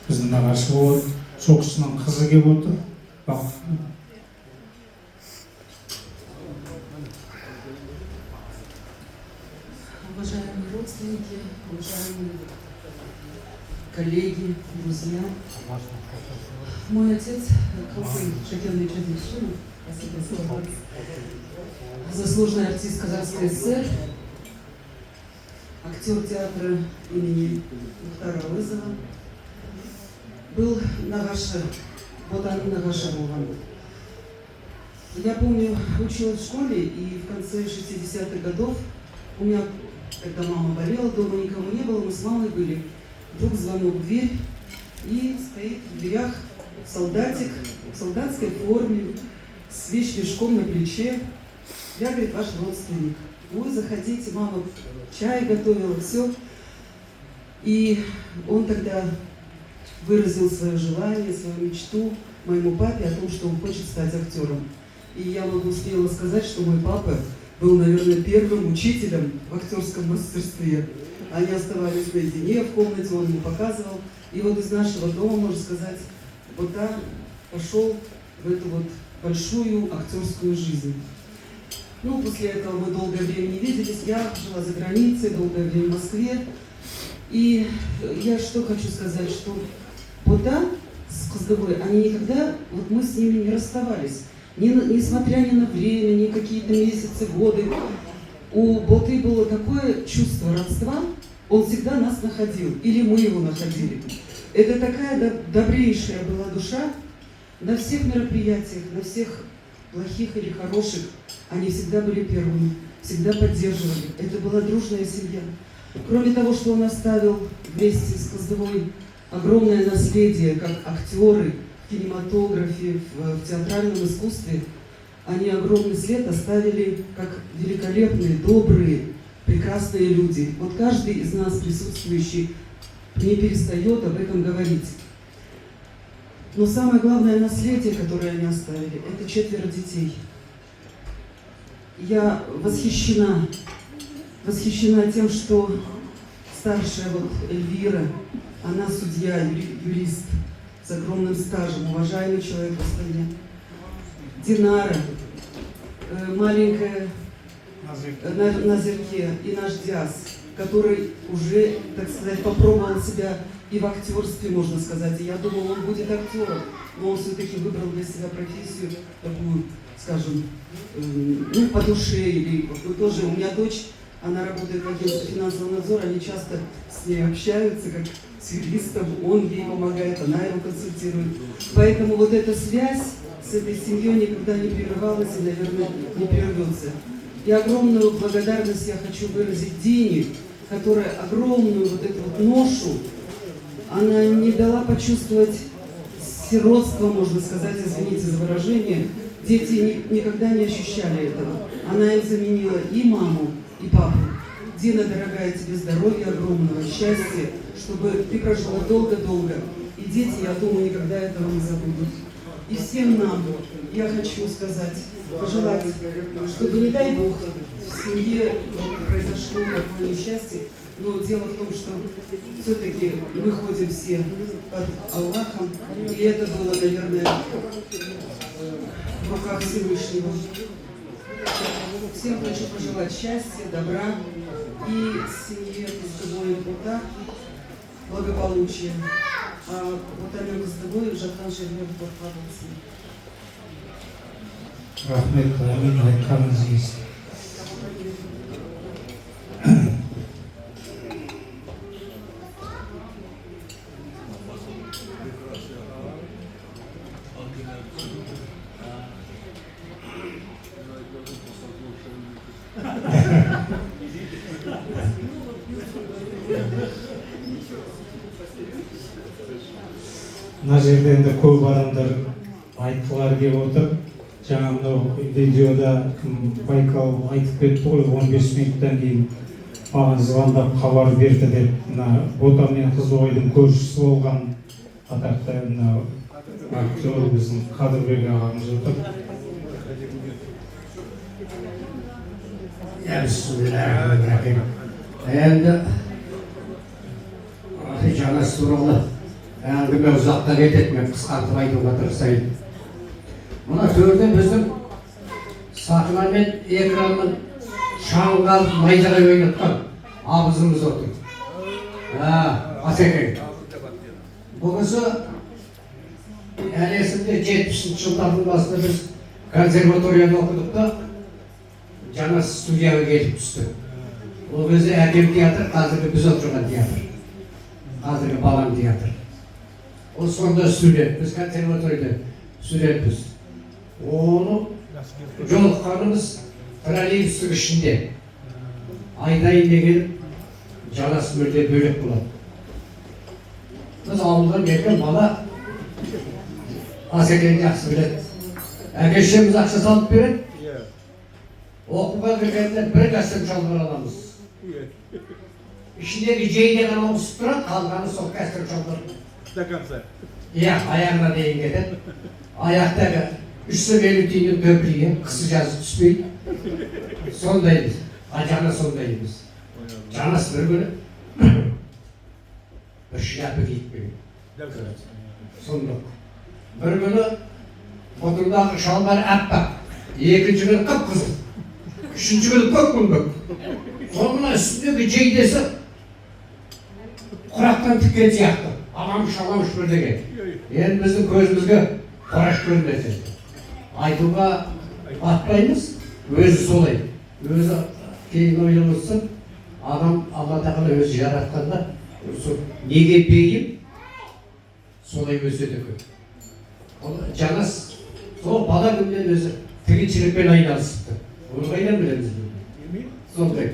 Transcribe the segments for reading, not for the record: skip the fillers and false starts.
Біздің нағашы болады. Сол кісінің қызы келіп отыр. Уважаемые родственники, уважаемые коллеги, друзья. Мой отец, Калфин Шакенович Адельшинов, заслуженный артист Казахской ССР, актер театра имени Мухтара Ауэзова, был нағашы, Ботаның нағашы болған. Я помню, училась в школе, и в конце 60-х годов у меня, когда мама болела, дома никого не было, мы с мамой были. Вдруг звонок в дверь, и стоит в дверях солдатик в солдатской форме, с вещмешком на плече. «Я, — говорит, — ваш родственник». «Ой, заходите, мама чай готовила, все». И он тогда выразил свое желание, свою мечту моему папе о том, что он хочет стать актером. И я могу смело сказать, что мой папа был, наверное, первым учителем в актерском мастерстве. Они оставались наедине в комнате, он ему показывал. И вот из нашего дома, можно сказать, Бота пошел в эту вот большую актерскую жизнь. Ну, после этого мы долгое время не виделись. Я жила за границей, долгое время в Москве. И я что хочу сказать, что Бота с Кыздывой, они никогда, вот мы с ними не расставались. Несмотря ни на время, ни какие-то месяцы, годы, у Боты было такое чувство родства, он всегда нас находил, или мы его находили. Это такая добрейшая была душа. На всех мероприятиях, на всех плохих или хороших, они всегда были первыми, всегда поддерживали. Это была дружная семья. Кроме того, что он оставил вместе с Кыздывой огромное наследие, как актеры в кинематографе, в театральном искусстве, они огромный след оставили как великолепные, добрые, прекрасные люди. Вот каждый из нас, присутствующий, не перестает об этом говорить. Но самое главное наследие, которое они оставили, это четверо детей. Я восхищена, восхищена тем, что старшая вот Эльвира, она судья, юрист с огромным стажем, уважаемый человек в стране. Динара, маленькая Назерке и наш Диас, который уже, так сказать, попробовал себя и в актерстве, можно сказать. И я думала, он будет актером, но он все-таки выбрал для себя профессию такую, скажем, ну, по душе. Или, ну, тоже у меня дочь, она работает в агентстве финансового надзора, они часто с ней общаются, как с юристом, он ей помогает, она его консультирует. Поэтому вот эта связь с этой семьей никогда не прерывалась и, наверное, не прервется. И огромную благодарность я хочу выразить Дине, которая огромную вот эту вот ношу, она не дала почувствовать сиротство, можно сказать, извините за выражение. Дети никогда не ощущали этого. Она им заменила и маму, и папу. Дина, дорогая, тебе здоровья огромного, счастья, чтобы ты прожила долго-долго. И дети, я думаю, никогда этого не забудут. И всем нам я хочу сказать, пожелать, чтобы, не дай Бог, в семье произошло такое несчастье. Но дело в том, что все-таки мы ходим все под Аллахом, и это было, наверное, в руках Всевышнего. Всем хочу пожелать счастья, добра и семье Кыздывой Бота благополучия. А Бота мен Кыздывой жатқан жеріне торқа болсын. Рахмет, әмин, айтқаныңыз келсін. Мына жерде енді көп адамдар айтқылары келіп отыр. Жаңа мынау видеода кім, Байкал айтып кетті ғой, 15 минуттан кейін маған звондап хабар берді деп. Мына Бота мен Қыздыбайдың көршісі болған атақты мына актер біздің Қадырбек ағамыз отыр. Я, бисмиллахир. Енді осы жанасы туралы Әңгіме ұзаққа кетеді, мен қысқартып айтуға тырысайын. Мына төрде біздің сахна мен экранның шаңғал найзағай ойнатқан абызымыз отыр. Асекең. Бұл кісі, әлі есімде, 70-жылдардың басында біз консерваторияда оқыдық та, жаңа студияға келіп түсті. Ол кезде Әкем театр, қазіргі біз отырған театр, қазіргі Балам театр. Ол сонда студент, біз консерваторияда студентпіз. Оны жолыққанымыз троллейбустың ішінде. Айдайын деген Жанас мүлде бөлек болады. Біз ауылдан келген бала, Асекең жақсы біледі, әке шешеміз ақша салып береді. Оқуға кіргенде бір костюм шалбар аламыз, ішіндегі жейде ғана ауысып тұрады, қалғаны сол костюм шалбар. До конца. Иә, аяғына дейін кетеді. Аяқтағы 3 сом 50 тиынның төпірігі қысы жазы түспейді. Сондаймыз. А Жанас сондай емес. Жанас бір күні бір шляпа киіп келген. Сұмдық. Бір күні бұтындағы шалбар аппақ, екінші күні қып қызыл, үшінші күні көк күңгірт. Сол мына үстіндегі жейдесі құрақтан тіккен сияқты, аламыш аламыш бірдеңе. Енді біздің көзімізге қораш көрінеді. Айтуға батпаймыз, өзі солай. Өзі кейін ойлап отырсам, адам Алла тағала өзі жаратқанда сол неге бейім, солай өседі екен. Ол Жанас сол бала күнінен өзі тігіншілікпен айналысыпты. Оны қайдан білеміз? Сондай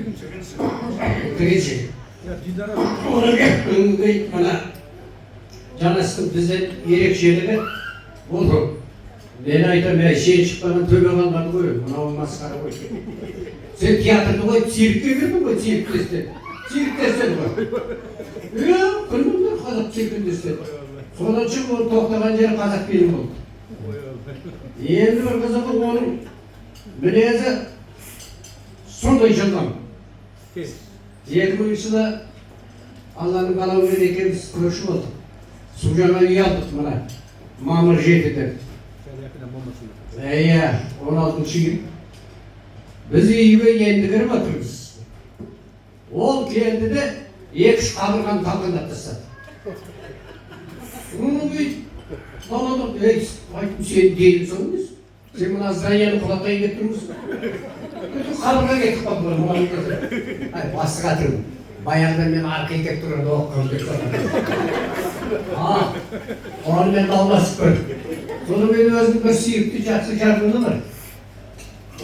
тігіншілік. Одан кейін мына Жанастың бізден ерекшелігі бұл. Мен айтамын: «Әй, сен шықпаған төбе қалмады ғой, мынау масқара ғой. Сен театрды ғой, циркке кірдің ғой, циркте істе, циркте істедің ғой». Иә, күлдіңдер, қазақ циркінде істеді. Содан шығып, ол тоқтаған жері Қазақ фильм болды. Енді бір қызығы, оның мінезі сондай жылдам. 2000 жылы Алланың қалауымен екеуміз көрші болдық. Су жаңа үй алдық, мына мамыр 7-де. Иә, 16-үй. Біз үйге енді кіріп отырмыз. Ол келді де, екі үш қабырғаны талқандап тастады. Ой, далада, ей, айттым, сен денің сау емес. Сен мына здание ні құлатайын деп тұрмысың. Қабырға кетіп қалды мұғалім. Ай, басы қатырым. Баяғыда мен архитектурада оқығанмын деп. А, онымен дауласып көрдік. Содан мен өзімнің бір сүйікті жақсы жарғыны бар.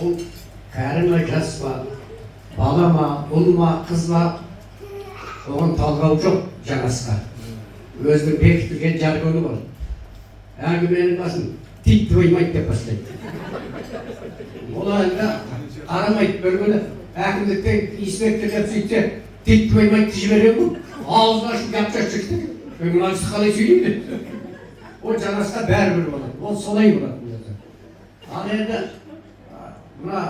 Ол кәрі ма, жас па, бала ма, ұл ма, қыз ба, оған талғау жоқ Жанасқа. Өзінің бекітілген жаргоны бар. Әңгіменің басын «тит твою мать» деп бастайды. Ол енді қарамайды. Бір күні әкімдіктен инспектор келіп сөйтсе, «тит твою мать» жіберген ғой, аузын ашып жап жас жігіт. «Ей, мына кісі қалай сөйлейді?» Ол Жанасқа бәрібір болады. Ол солай болады өзі. Ал енді мына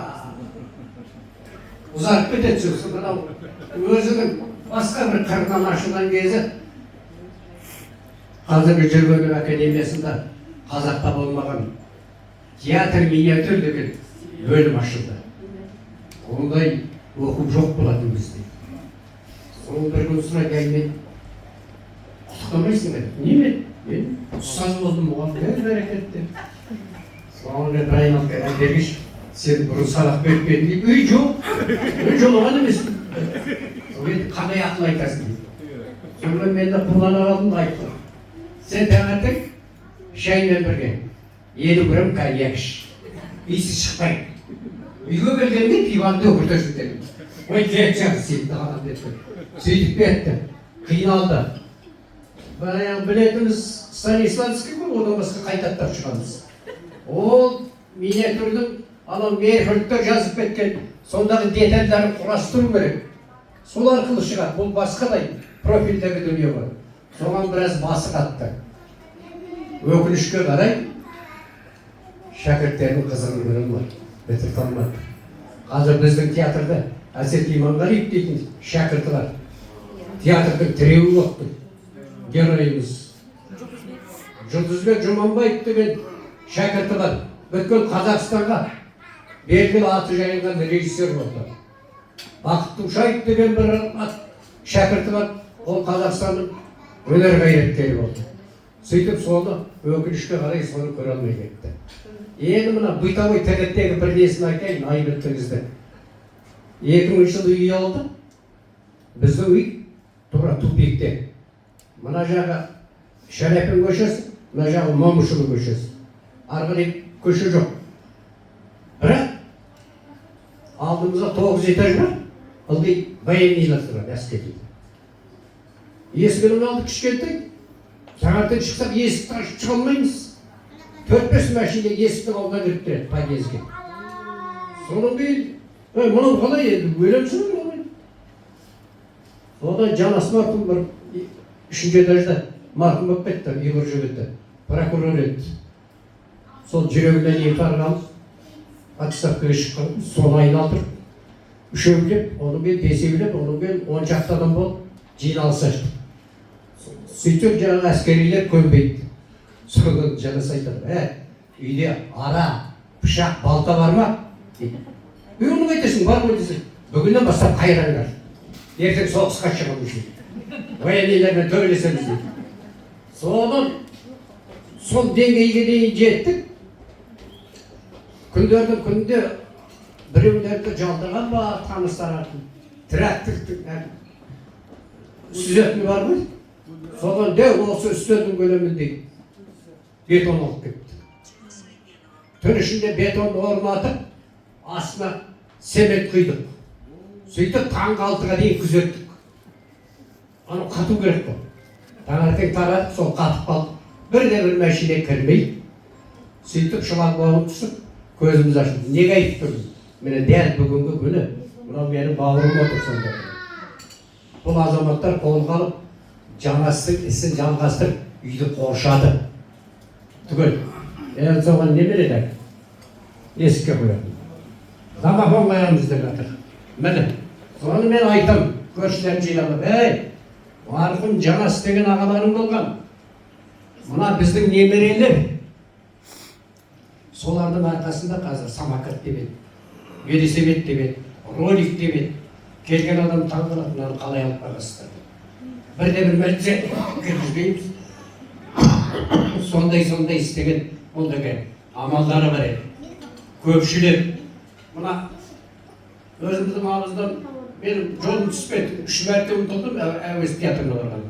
ұзарып кетеді сөз. Мынау өзінің басқа бір қырынан ашылған кезі, қазіргі Жүргенов академиясында қазақта болмаған театр миниатюр деген бөлім ашылды. Ондай оқу жоқ болатын бізде. Сол бір күн сұрайды: «Әй, мен құттықтамайсың ба?» «Неме, мен ұстаз болдым, мұғалім, бәрі бәрекелді», – деп. Соған мен бір айналып келіп, бергеш, сен бұрын сабақ беріп пе едің?» – дейді. «Ей, жоқ, мен жолаған емеспін». «Содан қандай ақыл айтасың?» – дейді. Сонымен мен де қулана қалдым да айттым: «Сен таңертең шаймен бірге 50 грамм коньяк іш, иісі шықпайды. Үйге келгенде пиваңды өкіртесің», – дедім. «Ой, кетші, сен адам», – деп сөйтіп кетті. Қиналды. Баяғы білетініміз Станиславский ғой, одан басқа қайта аттап шығамыз. Ол миниатюрдің анау Мейерхольдтер жазып кеткен сондағы детальдарын құрастыру керек, сол арқылы шығады. Бұл басқадай профильдегі дүние ғой. Соған біраз басы қатты. Өкінішке қарай, шәкірттердің қызығын көре алмады, бітірте алмады. Қазір біздің театрда Әсет Иманғалиев дейтін шәкірті бар, театрдың тіреуі болып тұр, геройымыз. Жұлдызбек Жұманбаев деген шәкірті бар, бүткіл Қазақстанға белгілі, аты жайылған режиссер болды. Бақыт Тұшаев деген бір шәкірті бар, ол Қазақстанның өнер қайраткері болды. Сөйтіп, соны, өкінішке қарай, соны көре алмай кетті. Енді мына бытовой тірліктегі бір несін айтайын, айып еттіңіздер. 2000 жылы үй алдық. Біздің үй тура тупикте: мына жағы Шаляпин көшесі, мына жағы Момышұлы көшесі, ары қарай көше жоқ. Бірақ алдымызда тоғыз этаж бар, ылғи военныйлар тұрады, әскери. Есігінің алды кішкентай. Таңертең шықсақ, есікті ашып шыға алмаймыз, төрт бес машина есіктің алдына кіріп келеді, подъездге. Содан кейін: «Ей, мынау қалай енді, өлемсің ғой мынау?» Содан Жанас марқұм, бір үшінші этажда марқұм болып кетті, ұйғыр жігіті, прокурор еді. Сол жүрегінен инфаркт алып, отставкаға шыққан. Соны айналдырып, үшеулеп, одан кейін бесеулеп, одан кейін 10 шақты адам болып жиналыс аштық. Сөйтіп, жаңағы әскерилер көнбейді. Содан Жанас айтады: «Ә, үйде ара, пышақ, балта бар ма?» – дейді. «Ей, оны қайтесің, бар ғой», – десе, «Бүгіннен бастап қайраңдар, ертең соғысқа шығамыз», – дейді, «военныйлармен төбелесеміз», – дейді. Содан сол деңгейге дейін жеттік. Күндердің күнінде біреулерді жалдаған ба, таныстар, трактордың сүзетіні бар ғой, содан дәу осы үстелдің көлеміндей бетон алып кетті. Түн ішінде бетон орнатып, астына цемент құйдық. Сөйтіп, таңғы 6-ға дейін күзеттік. Анау қату керек қой. Таңертең тарадық, сол қатып қалды, бірде бір машина кірмей. Сөйтіп, шлагбаум түсіп, көзіміз ашылды. Неге айтып тұрмын? Міне, дәл бүгінгі күні мынау менің бауырым отыр. Сонда бұл азаматтар қолға алып, Жанастың ісін жалғастырып, үйді қоршады түгел. Енді соған не береді? Есікке қояды, домофон қоямыз деп жатыр. Міне, соны мен айтамын көршілерін жинап алып: «Ей, марқұм Жанас деген ағаларың болған, мына біздің немерелер, солардың арқасында қазір самокат деп еді, велосипед деп еді, ролик деп еді. Келген адам таң қалады, мынаны қалай алып барасыздар деп. Бірде бір мәрте кіргізбейміз». Сондай сондай істеген, ол деген амалдары бар еді. Көпшілік мына өзіміздің ауыздан менің жолым түспеді. Үш мәрте ұмтылдым Әуезов театрына барған.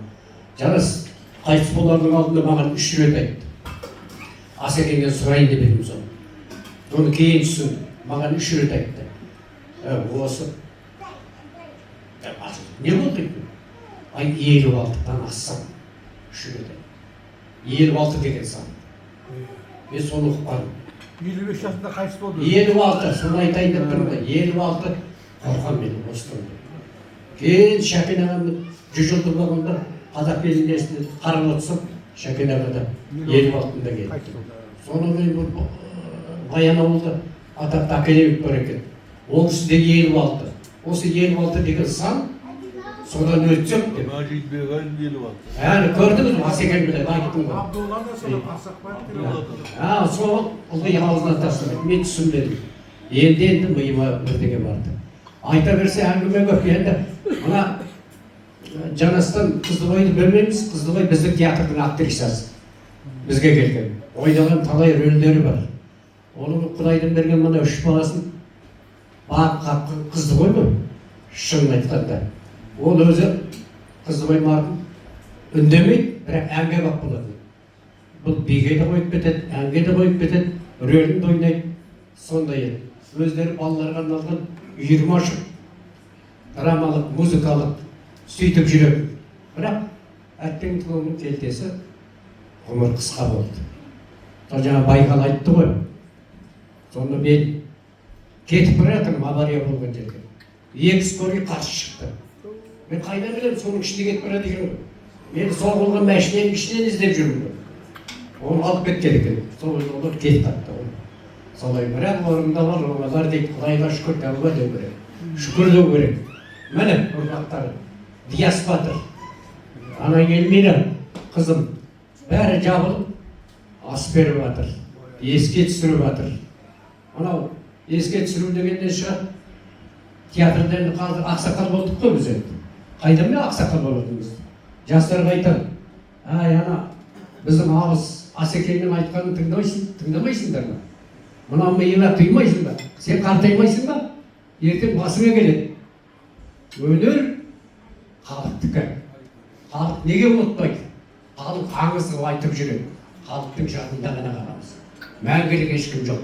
Жанас қайтыс болардың алдында маған үш рет айтты. Асекеңнен сұрайын деп едім соны, оны кейін түсіндім. Маған үш рет айтты: «Осы не болды?» – дедім. «Ай, 56-дан ассам». Үш рет айтты, 56 деген сан. Мен соны ұқпадым. 55 жасында қайтыс болды. 56, соны айтайын деп тұрмын ғой. 56. Қорқамын мен осыдан. Кейін Шәкен ағамның 100 жылдық болғанда, қазақ елінің қарап отырсам, Шәкен аға да 56-ында келді. Қайтыс болды. Содан кейін бір Баянауылда атақты академик бар екен, ол кісі де 56. Осы 56 деген сан, содан өтсек деп. Мәжит Беғалин 56. Әне, көрдіңіз бе, Асекең біледі, айттым ғой. Абдулла да сол, Ақсақбаев те. А, сол ылғи аузына тастамайды. Мен түсінбедім. Енді енді миыма бірдеңе барды. Айта берсе, әңгіме көп. Енді мына Жанастан Қыздыбайды білмейміз. Қыздыбай біздің театрдың актрисасы, бізге келген, ойнаған талай рөлдері бар. Оның құдайдың берген мына үш баласын бағып қапқан Қыздыбай ғой. Шынын айтқанда, ол өзі Қыздыбай марқұм үндемейді, бірақ әнге бап болатын. Бұл биге де қойып кетеді, әнге де қойып кетеді, рөлін де ойнайды. Сондай еді. Өздері балаларға арналған үйірме ашып, драмалық, музыкалық, сөйтіп жүреді. Бірақ әттең, тұлының келтесі, ғұмыр қысқа болды. Сол жаңа Байқал айтты ғой. Сонда мен кетіп бара жатырмын авария болған жерге, екі скорый қарсы шықты. Мен қайдан білемін, соның ішінде кетіп барады екен ғой. Мені соғылған машинаның ішінен іздеп жүрмін ғой. Оны алып кеткен екен. Сол олар кетіп қалыпты ғой. Солай, бірақ орнында бар олар дейді. Құдайға шүкір, тәуба деу керек, шүкір деу керек. Міне, ұрпақтары, Диас батыр, ана Эльмира қызым, бәрі жабылып. Ас беріп жатыр, еске түсіріп жатыр. Мынау еске түсіру дегеннен шығады. Театрда енді қазір ақсақал болдық қой біз енді. Қайдан мен ақсақал болатынбыз? Жастарға айтамын: «Әй, ана біздің абыз Асекеңнің айтқанын тыңдамайсың, тыңдамайсыңдар ма? Мына миыңа құймайсың ба? Сен қартаймайсың ба? Ертең басыңа келеді». Өнер халықтікі. Халық неге ұмытпайды? Халық аңыз қылып айтып жүреді. Халықтың жадында ғана қаламыз. Мәңгілік ешкім жоқ.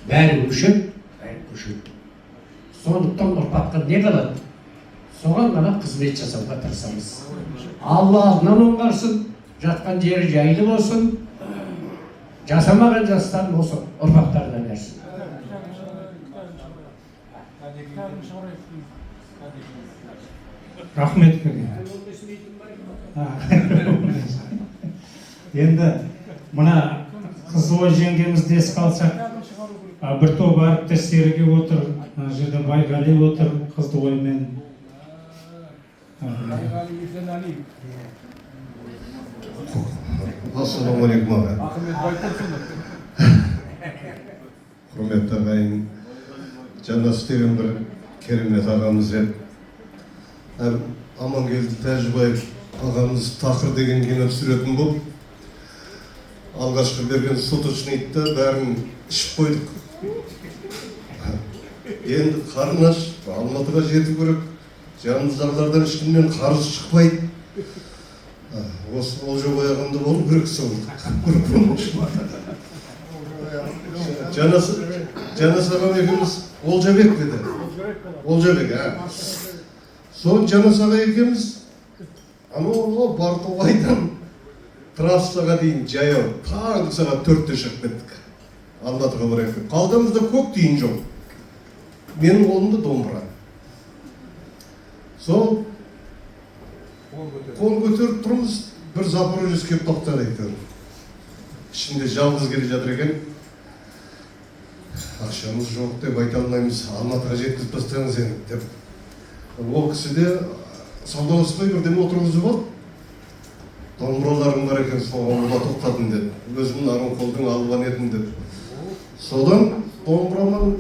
Бәрі өшеді, бәрі көшеді. Сондықтан ұрпаққа не қалады? Соған ғана қызмет жасауға тырысамыз. Алла алдынан оңғарсын, жатқан жері жайлы болсын, жасамаған жастан осы ұрпақтарына берсін. Кітабын шығарайық. Рахмет, көке. Енді мына Қызылой жеңгемізді еске алсақ, Кітабын шығару керек. бір топ әріптестері келіп отыр. Мына жерде Байғали отыр Қыздығоймен. Байғали Есенәлиев. Ассалаумағалейкум, аға. Ахмет Байтұрсынов. Құрметті ағайын, Жанас деген бір керемет ағамыз еді. Амангелді Тәжібаев ағамыз «Тақыр» деген кино түсіретін болып, алғашқы берген суточныйды бәрін ішіп қойдық. Енді қарын аш, Алматыға жету керек. Жанымыздағылардан ешкімнен қарыз шықпайды. Осы Олжабай ағамда болу керек сол. Жанас ағам екеуміз, Олжабек деді. Олжабек, а. Соны Жанас аға екеуміз анау Бартоғайдан трассаға дейін жаяу таңғы сағат 4-те шығып кеттік. Алматыға барайық деп. Қалтамызда көк тиын жоқ. Менің қолымда домбыра. Сол қол көтеріп тұрмыз, бір Запорожец келіп тоқтады әйтеуір. Ішінде жалғыз келе жатыр екен. Ақшамыз жоқ деп айта алмаймыз, Алматыға жеткізіп тастаңыз енді деп. Ол кісі де саудаласпай бірдеме отырғызып алды. Домбыраларым бар екен, соған бола тоқтадым деді. Өзім Нарынқолдың алуан едім деп. Содан домбырамен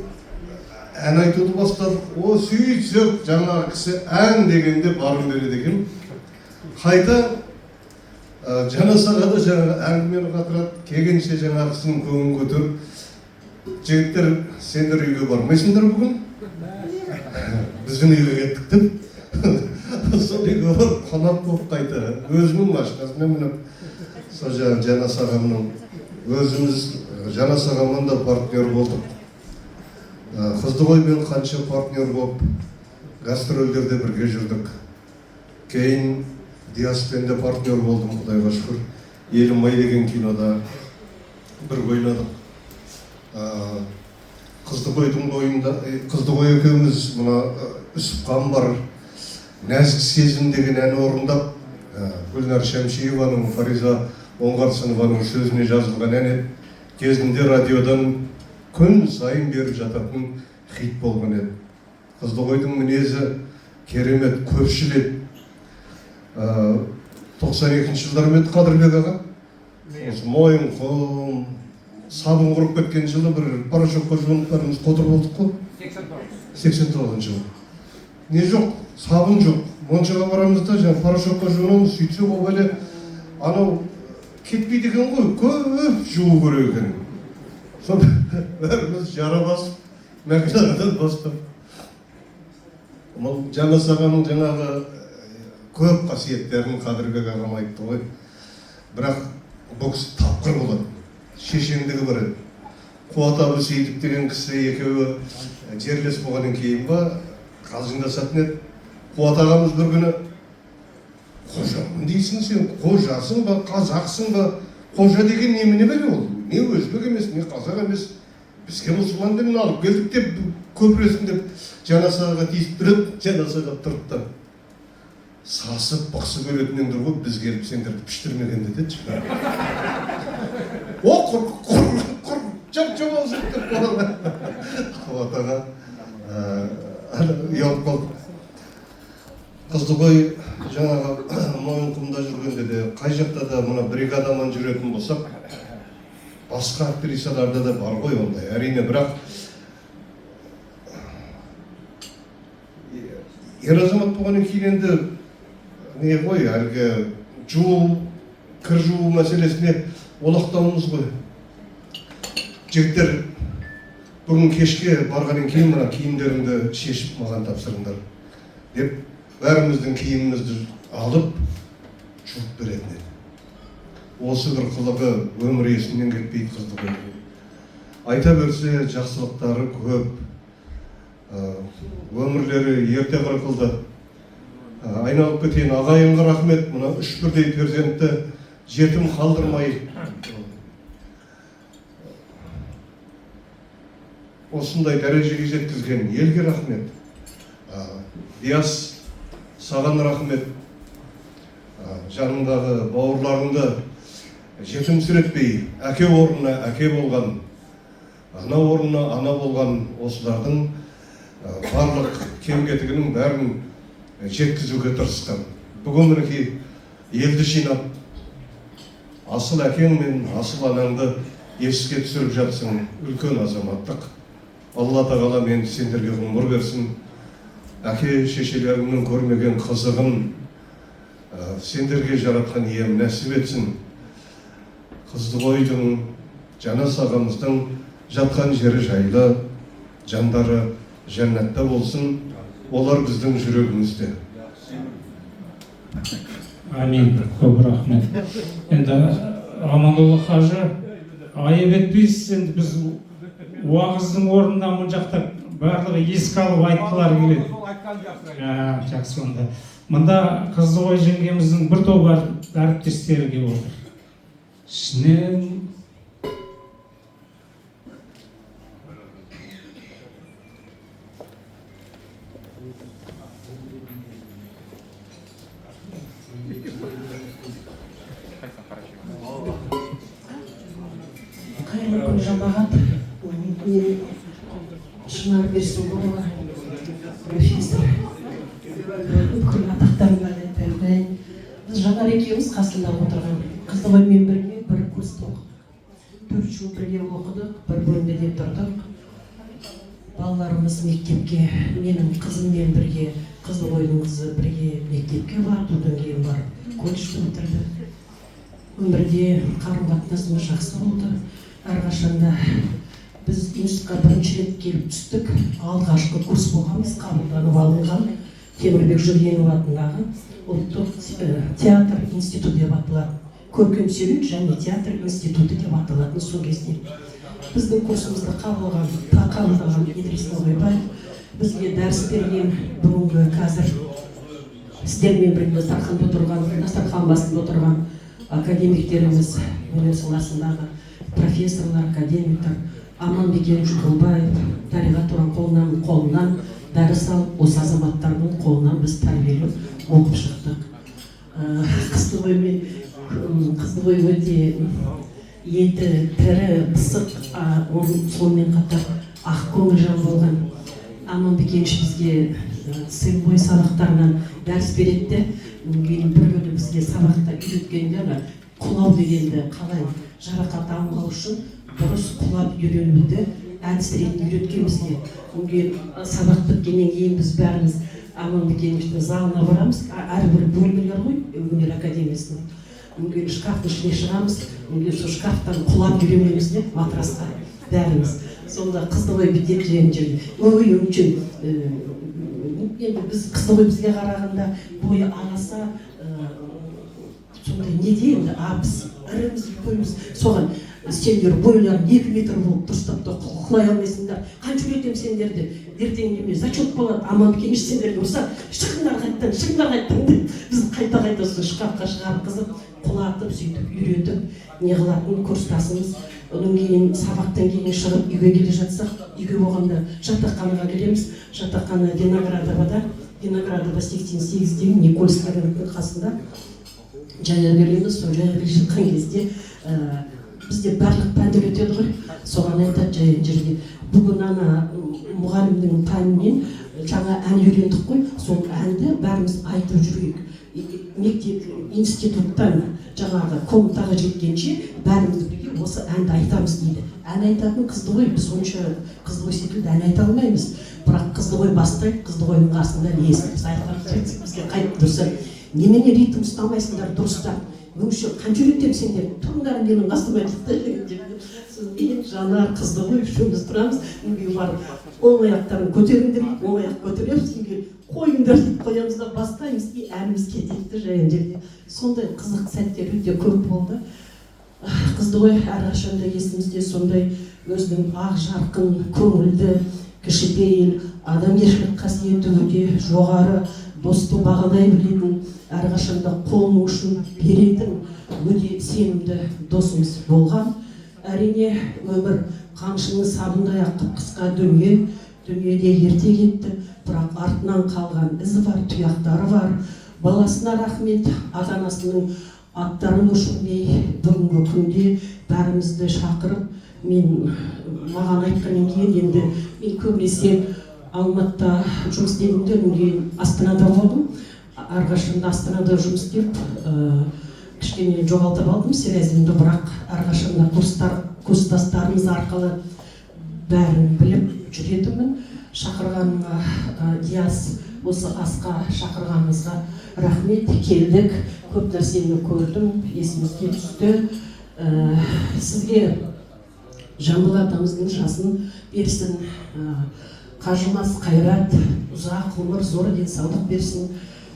ән айтуды бастадық. О, сөйтсек, жаңағы кісі ән дегенде барын береді екен. Қайта Жанас аға да жаңағы әңгімені қатырады. Келгенше жаңағы кісінің көңілін көтеріп: «Жігіттер, сендер үйге бармайсыңдар бүгін, біздің үйге кеттік», — деп. Сол үйге барып қонақ болып, қайта өзінің машинасымен мініп, сол жаңағы Жанас ағамның, өзіміз Жанас ағаммен да партнер болдық. Қыздығоймен қанша партнер болып, гастрольдерде бірге жүрдік. Кейін Диаспен де партнер болдым, құдайға шүкір. «Елім ай» деген кинода бірге ойнадық. Қыздығойдың бойында, Қыздығой екеуміз мына «Үсіп Қамбар», «Нәзік сезім» деген ән орындап, Гүлнар Шәмшиеваның, Фариза Оңғарсынованың сөзіне жазылған ән еді. Кезінде радиодан күн сайын беріп жататын хит болған еді. Қыздығойдың мінезі керемет, көпшіл еді. 92-жылдары ма еді, Қадырбек аға? Осы Мойынқұм сабын құрып кеткен жылы бір порошокқа жуынып, бәріміз қотыр болдық қой. 89-жылы. Не жоқ, сабын жоқ. Моншаға барамыз да, жаңағы порошокқа жуынамыз, сөйтсек, ол бәле анау кетпейді екен ғой, көп жуу керек екен. Сол бәріміз жара басып, Мәкіл бастап. Ол Жанас ағаның жаңағы көп қасиеттерін Қадырбек ағам айтты ғой. Бірақ бұл кісі тапқыр болады. Шешендігі бар еді. Қуат Әбусейітов деген кісі екеуі жерлес болғаннан кейін ба, қалжыңдасатын еді. Қуат ағамыз бір күні: «Қожамын дейсің сен, қожасың ба, қазақсың ба? Қожа деген немене бәле ол? Не өзбек емес, не қазақ емес. Бізге мұсылман дінін алып келдік деп көпіресің», — деп Жанас ағаға тиісіп тұрады. Жанас аға тұрды да: «Сасып бықсып өлетініңдер ғой, біз келіп сендерді піштірмегенде», — деді. О, құр, құр, құр, жап жап аузын деп Қуат аға ұялып қалды. Қыздығой жаңағы Мойынқұмда жүргенде де, қай жақта да мына бригадамен жүретін болсақ. Басқа актрисаларда да бар ғой ондай, әрине, бірақ ер азамат болғаннан кейін енді не ғой, әлгі жуу, кір жуу мәселесіне олақтауымыз ғой. Жігіттер, бүгін кешке барғаннан кейін мына киімдеріңді шешіп маған тапсырыңдар деп бәріміздің киімімізді алып жуып беретін еді. Осы бір қылығы өмір есімнен кетпейді қызды. Айта берсе жақсылықтары көп, өмірлері ерте қырқылды. Айналып кетейін, ағайынға рахмет, мына үш бірдей перзентті жетім қалдырмай осындай дәрежеге жеткізген елге рахмет. Диас, саған рахмет. Жаныңдағы бауырларыңды жетімсіретпей, әке орнына әке болған, ана орнына ана болған осылардың барлық кем-кетігінің бәрін жеткізуге тырысқан. Бүгін мінекей елді жинап, асыл әкең мен асыл анаңды еске түсіріп жатсың, үлкен азаматтық. Алла тағала мен сендерге ғұмыр берсін. Әке шешелеріңнің көрмеген қызығын сендерге жаратқан ием нәсіп етсін. Қыздығойдың, Жанас ағамыздың жатқан жері жайлы, жандары жәннатта болсын. Олар біздің жүрегімізде. Амин. Көп рахмет. Енді Аманолла қажы, айып етпейсіз, енді біз уағыздың орнына мына жақта барлығы еске алып айтқылары келеді. Жақсы онда. Мында Қыздығой жеңгеміздің бір топ әріптестері келіп отыр. Ішінен Қайырлы күн, жамағат. Мен Шынар Берсінбаева, профессор. Бүкіл атақтарымнан айтайын. Біз Жанар екеуміз қасында отырған Қыздығоймен бірге бір курста оқыдық. 4 жыл бірге оқыдық, бір бөлмеде тұрдық. Балаларымыз мектепке, менің қызыммен бірге, Қыздығойдың қызы бірге мектепке барды, одан кейін барып колледжді бітірді. Өмірде қарым-қатынасымыз жақсы болды. Әрқашанда біз институтқа бірінші рет келіп түстік. Алғашқы курс болғанбыз, қабылданып алынған Темірбек Жүргенов атындағы ұлттық театр институты деп аталады. Көркем сурет және театр институты деп аталатын сол кезде. Біздің курсымызды қабылдаған Идрис Ноғайбаев бізге дәріс берген, бүгінгі қазір сіздермен бірге дастархан басында отырған академиктеріміз, өнер саласындағы профессорлар, академиктер Аманбекенович Құлбаев, Дариға Тұранқұлованың қолынан дәріс алып, осы азаматтардың қолынан біз тәрбиелеп оқып шықтық. Қыздығой өте еті тірі, пысық, сонымен қатар ақ көңіл жан болған. Аманбекенович бізге сыйлой сабақтарынан дәріс береді де, кейін бір күні бізге сабақта үйреткенде ана құлау дегенді қалай жарақат алмау үшін дұрыс құлап үйренуді әдіс ретінде үйреткен бізге. Одан кейін сабақ біткеннен кейін біз бәріміз Аманбекеновичтің залына барамыз, әрбір бөлмелер ғой өнер академиясының. Одан кейін шкафтың ішіне шығамыз, одан кейін сол шкафтан құлап үйренеміз де матрасқа бәріміз. Сонда Қыздығой бүйтеді деген жерде, ой, өңшең, енді біз Қыздығой бізге қарағанда бойы аласа, сондай не де енді, а біз іріміз, үлкенбіз, соған сендер бойларың 2 метр болып дұрыстап та құлай алмайсыңдар, қанша үйретемін сендерді, ертең неме зачет болады, Аманбекенович сендерге ұрса, шығыңдар қайттан, шығыңдар қайттан деп біз қайта-қайта сол шкафқа шығарғызып, құлатып, сөйтіп үйретіп, не қылатын курстасымыз. Одан кейін сабақтан кейін шығып үйге келе жатсақ, үйге болғанда жатақханаға келеміз. Жатақхана Виноградовада, Виноградова 88-дегі Никольский рыноктың қасында жаяу келеміз. Сол жаяу келе жатқан кезде бізде барлық пәндер өтеді ғой, соған айтады жаяу жерде, бүгін ана мұғалімнің пәнінен жаңа ән үйрендік қой, сол әнді бәріміз айтып жүрейік. Мектеп, институттан жаңағы комнатаға жеткенше бәріміз бірге осы Осы әнді айтамыз дейді. Ән айтатын қызды ғой, біз онша Қыздығой секілді ән айта алмаймыз, бірақ Қыздығой бастайды, Қыздығойдың қасында ілесіп біз айтқан кетсек, бізге қайтып тұрса, немене ритм ұстамайсыңдар дұрыстап, өңші қанша үйретемін сендер, тұрыңдар менің қасыма дейді да. Сосын мен, Жанар, Қыздығой үшеуміз тұрамыз. Кейін барып оң аяқтарын көтеріңдер дейді, оң аяқ көтереміз. Кейін қойыңдар дейді, қоямыз да бастаймыз, и әніміз кетеді де жайын жерде. Сондай қызық сәттер өте көп болды. Қыздығой әрқашанда есімізде сондай өзінің ақ жарқын көңілді, кішіпейіл, адамгершілік қасиеті өте жоғары, досты бағалай білетін, әрқашанда қолының ұшын беретін өте сенімді досымыз болған. Әрине, өмір қамшының сабындай ақ қысқа дүние, дүниеде ерте кетті, бірақ артынан қалған ізі бар, тұяқтары бар. Баласына рахмет, ата анасының аттарын өшірмей бүгінгі күнде бәрімізді шақырып, мен маған айтқаннан кейін, енді мен көбінесе Алматыда жұмыс істедім де, одан кейін Астанада болдым. Әрқашанда Астанада жұмыс істеп, кішкене жоғалтып алдым связімді, бірақ әрқашанда курстастарымыз арқылы бәрін біліп жүретінмін. Шақырғаныңа, Диас, осы асқа шақырғаныңызға рахмет, келдік, көп нәрсені көрдім, есімізге түсті. Сізге Жамбыл атамыздың жасын берсін, қажымас қайрат, ұзақ ғұмыр, зор денсаулық берсін.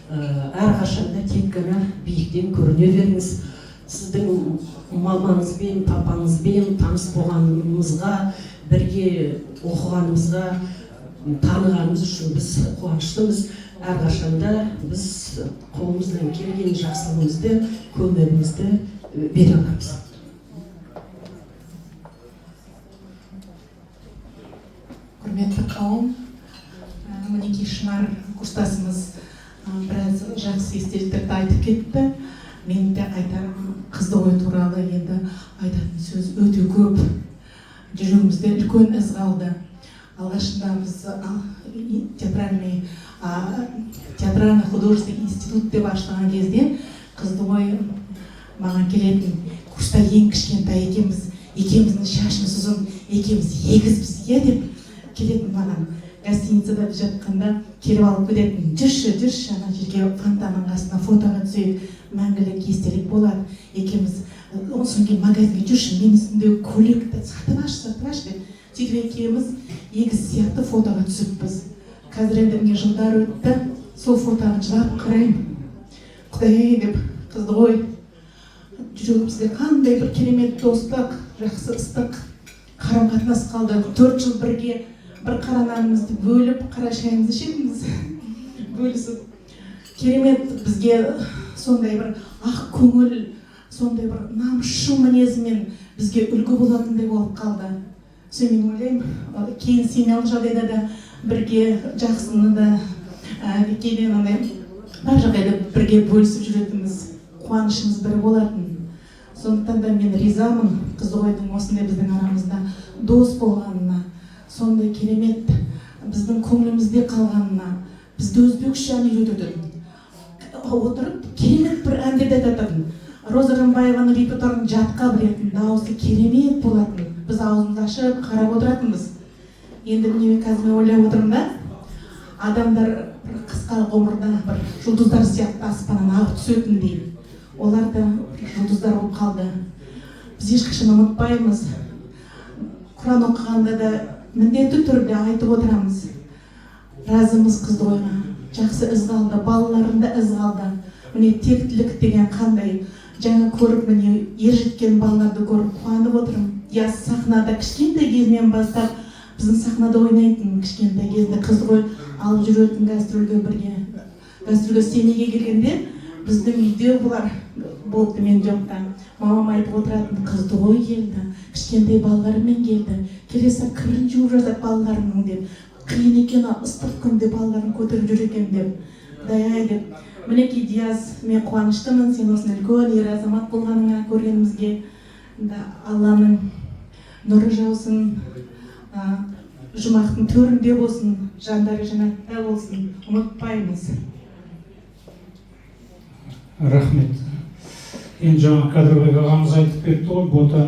Әрқашанда тек қана биіктен көріне беріңіз. Сіздің мамаңызбен, папаңызбен таныс болғанымызға, бірге оқығанымызға, танығанымыз үшін біз қуаныштымыз. Әрқашанда біз қолымыздан келген жақсылығымызды, көмегімізді бере аламыз. Құрметті қауым, мінекей Шынар курстасымыз біраз жақсы естеліктерді айтып кетті. Мен де айтарым, Қыздығой туралы енді айтатын сөз өте көп. Жүрегімізде үлкен із қалды. Алғашында біз театральный художественный институт деп ашылған кезде Қыздығой маған келетін. Курста ең кішкентай екенбіз, екеуміздің шашымыз ұзын, екеуміз егізбіз иә деп келетін маған. Гостиницада біз жатқанда келіп алып кететін, жүрші, жүрші ана жерге фонтанның қасына фотоға түсейік, мәңгілік естелік болады екеуміз. Содан кейін магазинге жүрші, менің үстімдегі көйлекті сатып алшы, сатып алшы деп. Сөйтіп екеуміз егіз сияқты фотоға түсіппіз. Қазір енді міне жылдар өтті, сол фотоға жылап қараймын, Құдай деп, Қыздығой жүрегімізде қандай бір керемет достық, жақсы ыстық қарым қатынас қалды. 4 жыл бірге бір қара нанымызды бөліп, қара шайымызды ішетінбіз бөлісіп. Керемет бізге сондай бір ақ көңіл, сондай бір намысшыл мінезімен бізге үлгі болатындай болып қалды. Соны мен ойлаймын, кейін семьялық жағдайда да бірге жақсыны да, кейде мынандай бар жағдайда бірге бөлісіп жүретінбіз, қуанышымыз бір болатын. Сондықтан да мен ризамын Қыздығойдың осындай біздің арамызда дос болғанына, сондай керемет біздің көңілімізде қалғанына. Бізді өзбекше ән үйрететін, отырып керемет бір әндерді айтатын. Роза Рымбаеваның репертуарын жатқа білетін, дауысы керемет болатын. Біз аузымызды ашып қарап отыратынбыз. Енді міне қазір мен ойлап отырмын да, адамдар бір қысқа ғұмырда бір жұлдыздар сияқты аспаннан ағып түсетіндей, олар да жұлдыздар болып қалды. Біз ешқашан ұмытпаймыз. Құран оқығанда да міндетті түрде айтып отырамыз. Разымыз Қыздығойға, жақсы із қалды, балаларында із қалды. Міне тектілік деген қандай, жаңа көріп, міне ержеткен балаларды көріп қуанып отырмын. Я сахнада кішкентай кезінен бастап біздің сахнада ойнайтын, кішкентай кезінде Қыздығой алып жүретін гастрольге бірге. Гастрольге Семейге келгенде біздің үйде бұлар болды, мен жоқта. Мамам айтып отыратын, Қыздығой келді, кішкентай балаларымен келді, келесі кірін жуып жатады балаларының деп. Қиын екен, ыстық күнде балаларын көтеріп жүр екен деп. Құдай-ай деп. Мінекей Диас, мен қуаныштымын сен осындай үлкен ер азамат болғаныңа, көргенімізге. Алланың нұры жаусын, жұмақтың төрінде болсын, жандары жәннатта болсын, ұмытпаймыз. Рахмет. Енді жаңа Кадырбек ағамыз айтып кетті ғой, Бота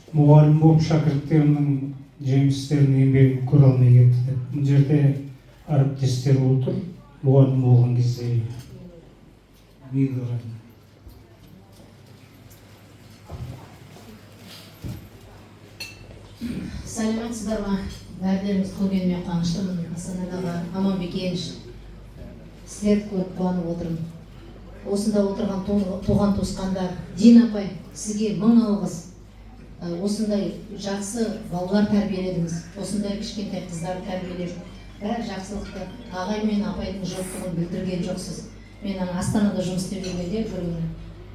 Мұғалім болып шәкірттерінің жемістерін, еңбегін көре алмай кетті деп. Мына жерде әріптестер отыр, мұғалім болған кезде мен. Сәлеметсіздер ма, бәрілеріңіз? Көргеніме қуаныштымын. Астанадағы Аманбекенович, сіздерді көріп қуанып отырмын. Осында отырған туған туысқандар, Дина апай, сізге мың алғыс. Осындай жақсы балалар тәрбиеледіңіз, осындай кішкентай қыздар тәрбиелеп, бәрі жақсылықты, ағай мен апайдың жоқтығын білдірген жоқсыз. Мен ана Астанада жұмыс істеп жүргенде бір күні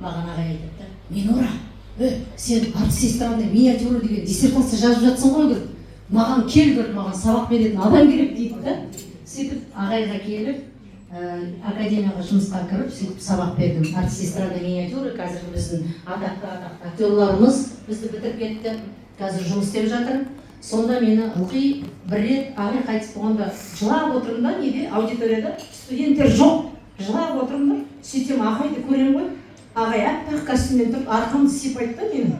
маған ағай айтады да: «Минора, сен артист эстрадной миниатюра деген диссертация жазып жатсың ғой, говорит, маған кел, говорит, маған сабақ беретін адам керек», — дейді да. Сөйтіп ағайға келіп, академияға жұмысқа кіріп, сөйтіп сабақ бердім. Артист эстрадной миниатюры, қазір біздің атақты атақты актерларымыз бізді бітіріп кетті, қазір жұмыс істеп жатыр. Сонда мені ылғи бір рет ағай қайтыс болғанда жылап отырмын да, неде, аудиторияда студенттер жоқ, жылап отырмын да. Сөйтсем, ағайды көремін ғой, ағай аппақ костюммен тұрып, арқамды сипайды да менің.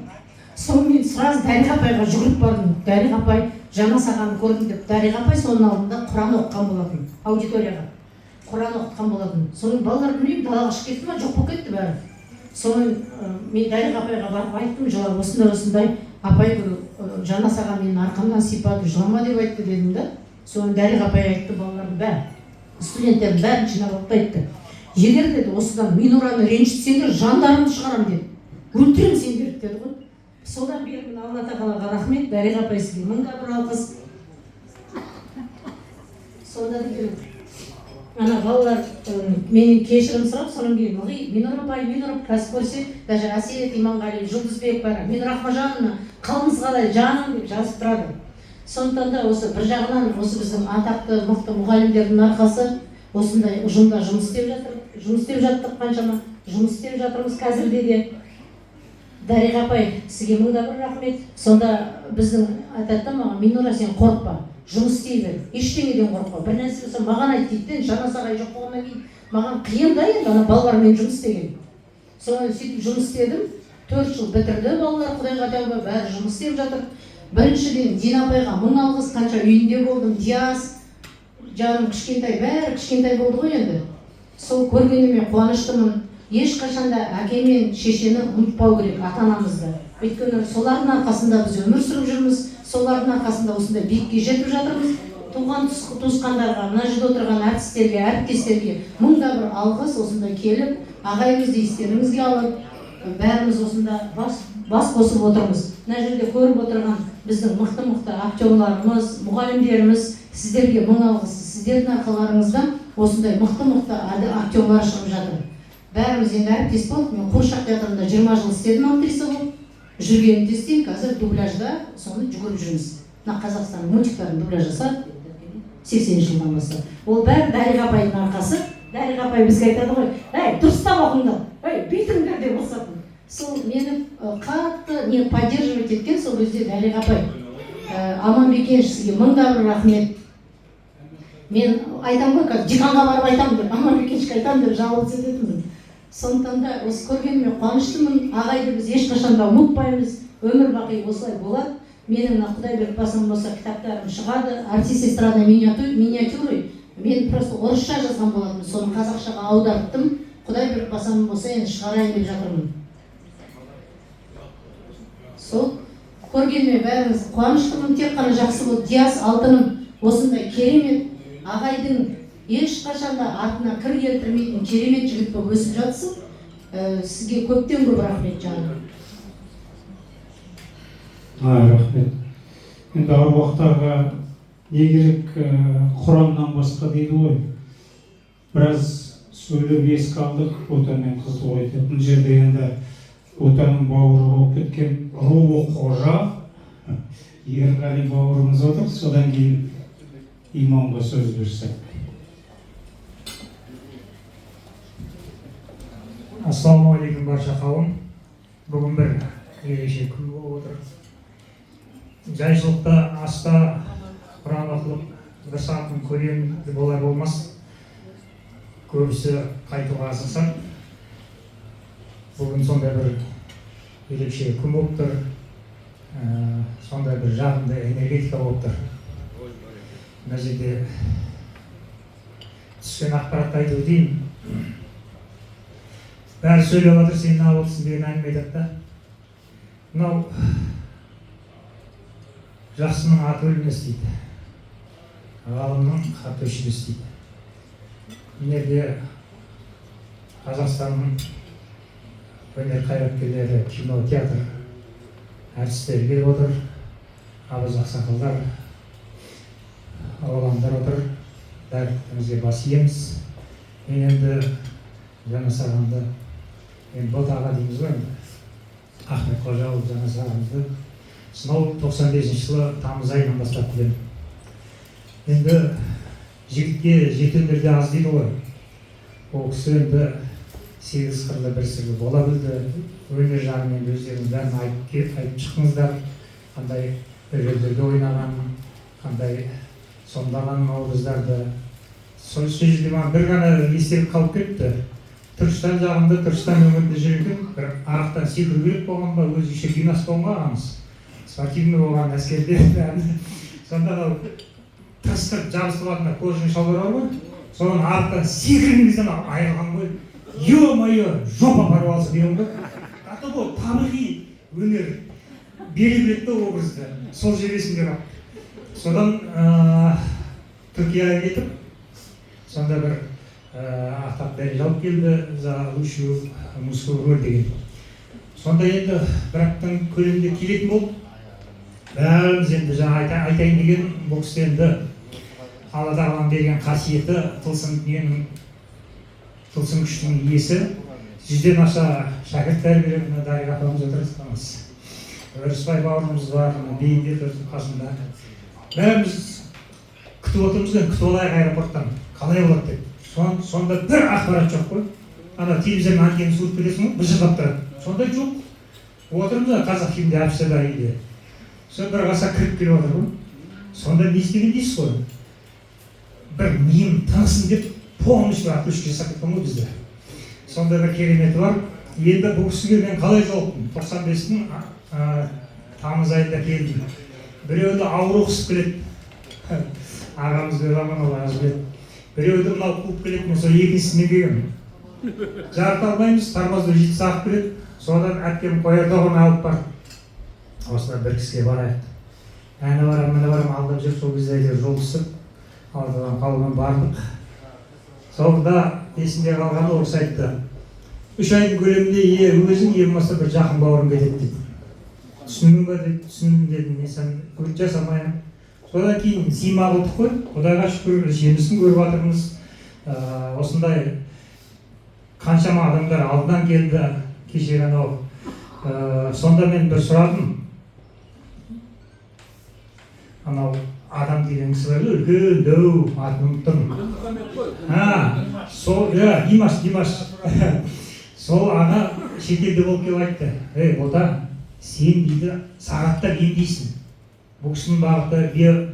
Сонымен сразу Дариға апайға жүгіріп бардым: «Дариға апай, Жанас ағаны көрдім», — деп. Дариға апай соның алдында құран оқыған болатын, аудиторияға құран оқытқан болатын. Сонымен балалар, білмеймін, далаға шығып кетті ма, жоқ болып кетті бәрі. Сонымен мен Дариға апайға барып айттым жылап: «Осындай, осындай, апай, говорю, Жанас аға менің арқамнан сипады, жылама деп айтты», — дедім да. Сонымен Дариға апай айтты, балалардың бәрін, студенттердің бәрін жинап алып та айтты: «Егер, — деді, — осыдан Минораны ренжітсеңдер, жандарыңды шығарамын, — деді, — өлтіремін сендерді», — деді ғой. Содан бері міне, Алла тағалаға рахмет, Дариға апай, сізге мың да бір алғыс. Сонда деген ана балалар менен кешірім сұрап, содан кейін ылғи «Минор апай, Минор апай». Қазір көрсе, даже Әсет Иманғали, Жұлдызбек, бәрі «Минор Ахмажановна, қалыңыз қалай, жаным?» деп жазып тұрады. Сондықтан да осы бір жағынан осы біздің атақты мықты мұғалімдердің арқасы осындай ұжымда жұмыс істеп жатыр, жұмыс істеп жаттық, қаншама жұмыс істеп жатырмыз қазірде де. Дариға апай, сізге мың да бір рахмет. Сонда біздің айтады да маған: «Минора, сен қорықпа, жұмыс істей бер, ештеңеден қорықпа, бір нәрсе болса, маған айт», — дейді де. Жанас ағай жоқ болғаннан кейін маған қиын да енді ана балалармен жұмыс істеген. Сонан сөйтіп жұмыс істедім, 4 жыл бітірді балалар, құдайға тәуба, бәрі жұмыс істеп жатыр. Біріншіден, Дина апайға мың алғыс, қанша үйінде болдым. Диас жаным, кішкентай, бәрі кішкентай болды ғой енді. Сол көргеніме қуаныштымын. Ешқашан да әке мен шешені ұмытпау керек, ата анамызды, өйткені солардың арқасында біз өмір сүріп жүрміз, солардың арқасында осындай биікке жетіп жатырмыз. Туған туысқандарға, мына жерде отырған әртістерге, әріптестерге мың да бір алғыс. Осында келіп, ағайымызды естеріңізге алып, бәріміз осында бас қосып отырмыз. Мына жерде көріп отырған біздің мықты мықты актерларымыз, мұғалімдеріміз, сіздерге мың алғыс. Сіздердің арқаларыңызда осындай мықты мықты актерлар шығып жатыр. Бәріміз енді әріптес болдық. Мен қуыршақ театрында 20 жыл істедім, актриса болып жүргенімде істеймін, қазір дубляжда соны жүгіріп жүрміз. Мына Қазақстанның мультиктарын дубляж жасап, 80-жылдан бастап. Ол бәрі Дариға апайдың арқасы. Дариға апай бізге айтады ғой: «Әй, дұрыстап оқыңдар, ей, бүйтіңдер», — деп ұрысатын. Сол мені қатты не поддерживать еткен сол кезде Дариға апай. Аманбекенович, сізге мың да бір рахмет. Мен айтамын ғой, қазір деканға барып айтамын деп, Аманбекеновичке айтамын деп жаловаться ететінмін. Сондықтан да осы көргеніме қуаныштымын. Ағайды біз ешқашан да ұмытпаймыз, өмір бақи осылай болады. Менің мына, құдай беріп басым болса, кітаптарым шығады, артист эстрадной миниатюры. Мен просто орысша жазған болатынмын, соны қазақшаға аударттым. Құдай беріп басам болса, енді шығарайын деп жатырмын. Сол көргеніме бәріңіз қуаныштымын. Тек қана жақсы болды. Диас, алтыным, осындай керемет, ағайдың ешқашан да артына кір келтірмейтін керемет жігіт болып өсіп жатсың. Сізге көптен көп рахмет, жаным. Рахмет. Енді аруақтарға не керек, құраннан басқа дейді ғой. Біраз сөйлеп еске алдық Бота мен қызды ғой деп. Мына жерде енді Ботаның бауыры болып кеткен руы қожа Ерғали бауырымыз отыр. Содан кейін имамға сөз берсек. Ассалаумағалейкум, барша қауым! Бүгін бір ерекше күн болып отыр. Жайшылықта аста құран оқылып, бір сағаттың көлемі болар болмас көбісі қайтуға асықса, бүгін сондай бір ерекше күн болып тұр. Сондай бір жағымды энергетика болып тұр. Мына жерде түскен ақпаратты айтып өтейін. Бәрі сөйлеп жатыр, сен неғып отырсың деген әңгіме айтады да. Мынау жақсының аты өлмес дейді, ғалымның хаты өшпес дейді. Мына жерде Қазақстанның өнер қайраткерлері, кино, театр әртістері келіп отыр, абыз ақсақалдар, оғландар отыр, бәрімізге бас иеміз. Мен енді Жанас ағамды, енді Бота аға дейміз ғой енді, Ахмет Қожаұлы Жанас ағамызды сонау 95-жылы тамыз айынан бастап білемін. Енді жігітке жеті өнерде аз дейді ғой. Ол кісі енді сегіз қырлы бір сырлы бола білді. Өнер жағын енді өздеріңіз бәрін айтып шықтыңыздар, қандай рөлдерде ойнағанын, қандай сомдаған образдарды. Сол жерде маған бір ғана естелік қалып кетті. Түркістан жағында, Түркістан өңірінде жүр екен, бір арықтан секіру керек болған ба, өзі еще гимнаст болған ғой ағамыз, спортивный болған әскерде бәрін. Сонда анау тырыстырып жабыстырып алатын кожаный шалбар бар ғой, соны арықтан секірген кезде анау айырылған ғой, ё-моё, жопа порвался деген ғой. А то бұл табиғи өнер бере біледі да образды. Сол жер есімде қалды. Содан Түркияға кетіп, сонда бір ақтап дәреже алып келді, «За лучшую мужскую роль» деген. Сонда енді бір аптаның көлемінде келетін болып, бәріміз енді жаңа айтайын деген, бұл кісі енді Алла тағаланың берген қасиеті, тылсым дүниенің, тылсым күштің иесі, 100-ден аса шәкірт тәрбиелеп. Мына Дариға апамыз отыр, Өрісбай бауырымыз бар, мына Бейімбет отыр қасында. Бәріміз күтіп отырмыз ғой, күтіп алайық аэропорттан, қалай болады деп. Сонда бір ақпарат жоқ қой. Ана телевизордың антеннаны суырып кетесің ғой, быжырлап тұрады, сондай жоқ. Отырмыз ғой Қазақфильмде, общагада, үйде. Сол бір қаса кіріп келіп отыр ғой. Сонда не істеген дейсіз ғой, бір миым тынсын деп полностью отключка жасап кеткен ғой бізде. Сондай бір кереметі бар. Енді бұл кісіге мен қалай жолықтым? 95-тің тамыз айында келдім. Біреуді ауру қысып келеді, ағамыз Бекжаман, ол ағамыз біледі, біреуді мынау қуып келеді. Мен сол екіншісімен келгенмін. Жарыта алмаймыз, тормозды жеті ағып келеді. Содан әпкем қоярда алып барды, осылай бір кісіге барайық, әне барамын, міне барамын, алдап жүр. Сол кезде әйтеуір жол түсіп, Алла қалауымен бардық. Сонда есімде қалғаны, ол кісі айтты: 3 айдың көлемінде е өзің, е болмаса бір жақын бауырың кетеді дейді. Түсіндің ба деді. Түсіндім дедім. Мен саған үміт жасамаймын. Содан кейін зима қылдық қой, Құдайға шүкір, жемісін көріп жатырмыз. Осындай қаншама адамдар алдынан келді. Кеше анау сонда мен бір сұрадым, анау адам деген кісі бар ғой, үлкен дәу, атын ұмыттым. А, сол, иә, Димаш, Димаш. Сол аға шетелде болып келіп айтты: «Ей, Бота, сен, – дейді, – сағаттап емдейсің». Бұл кісінің бағыты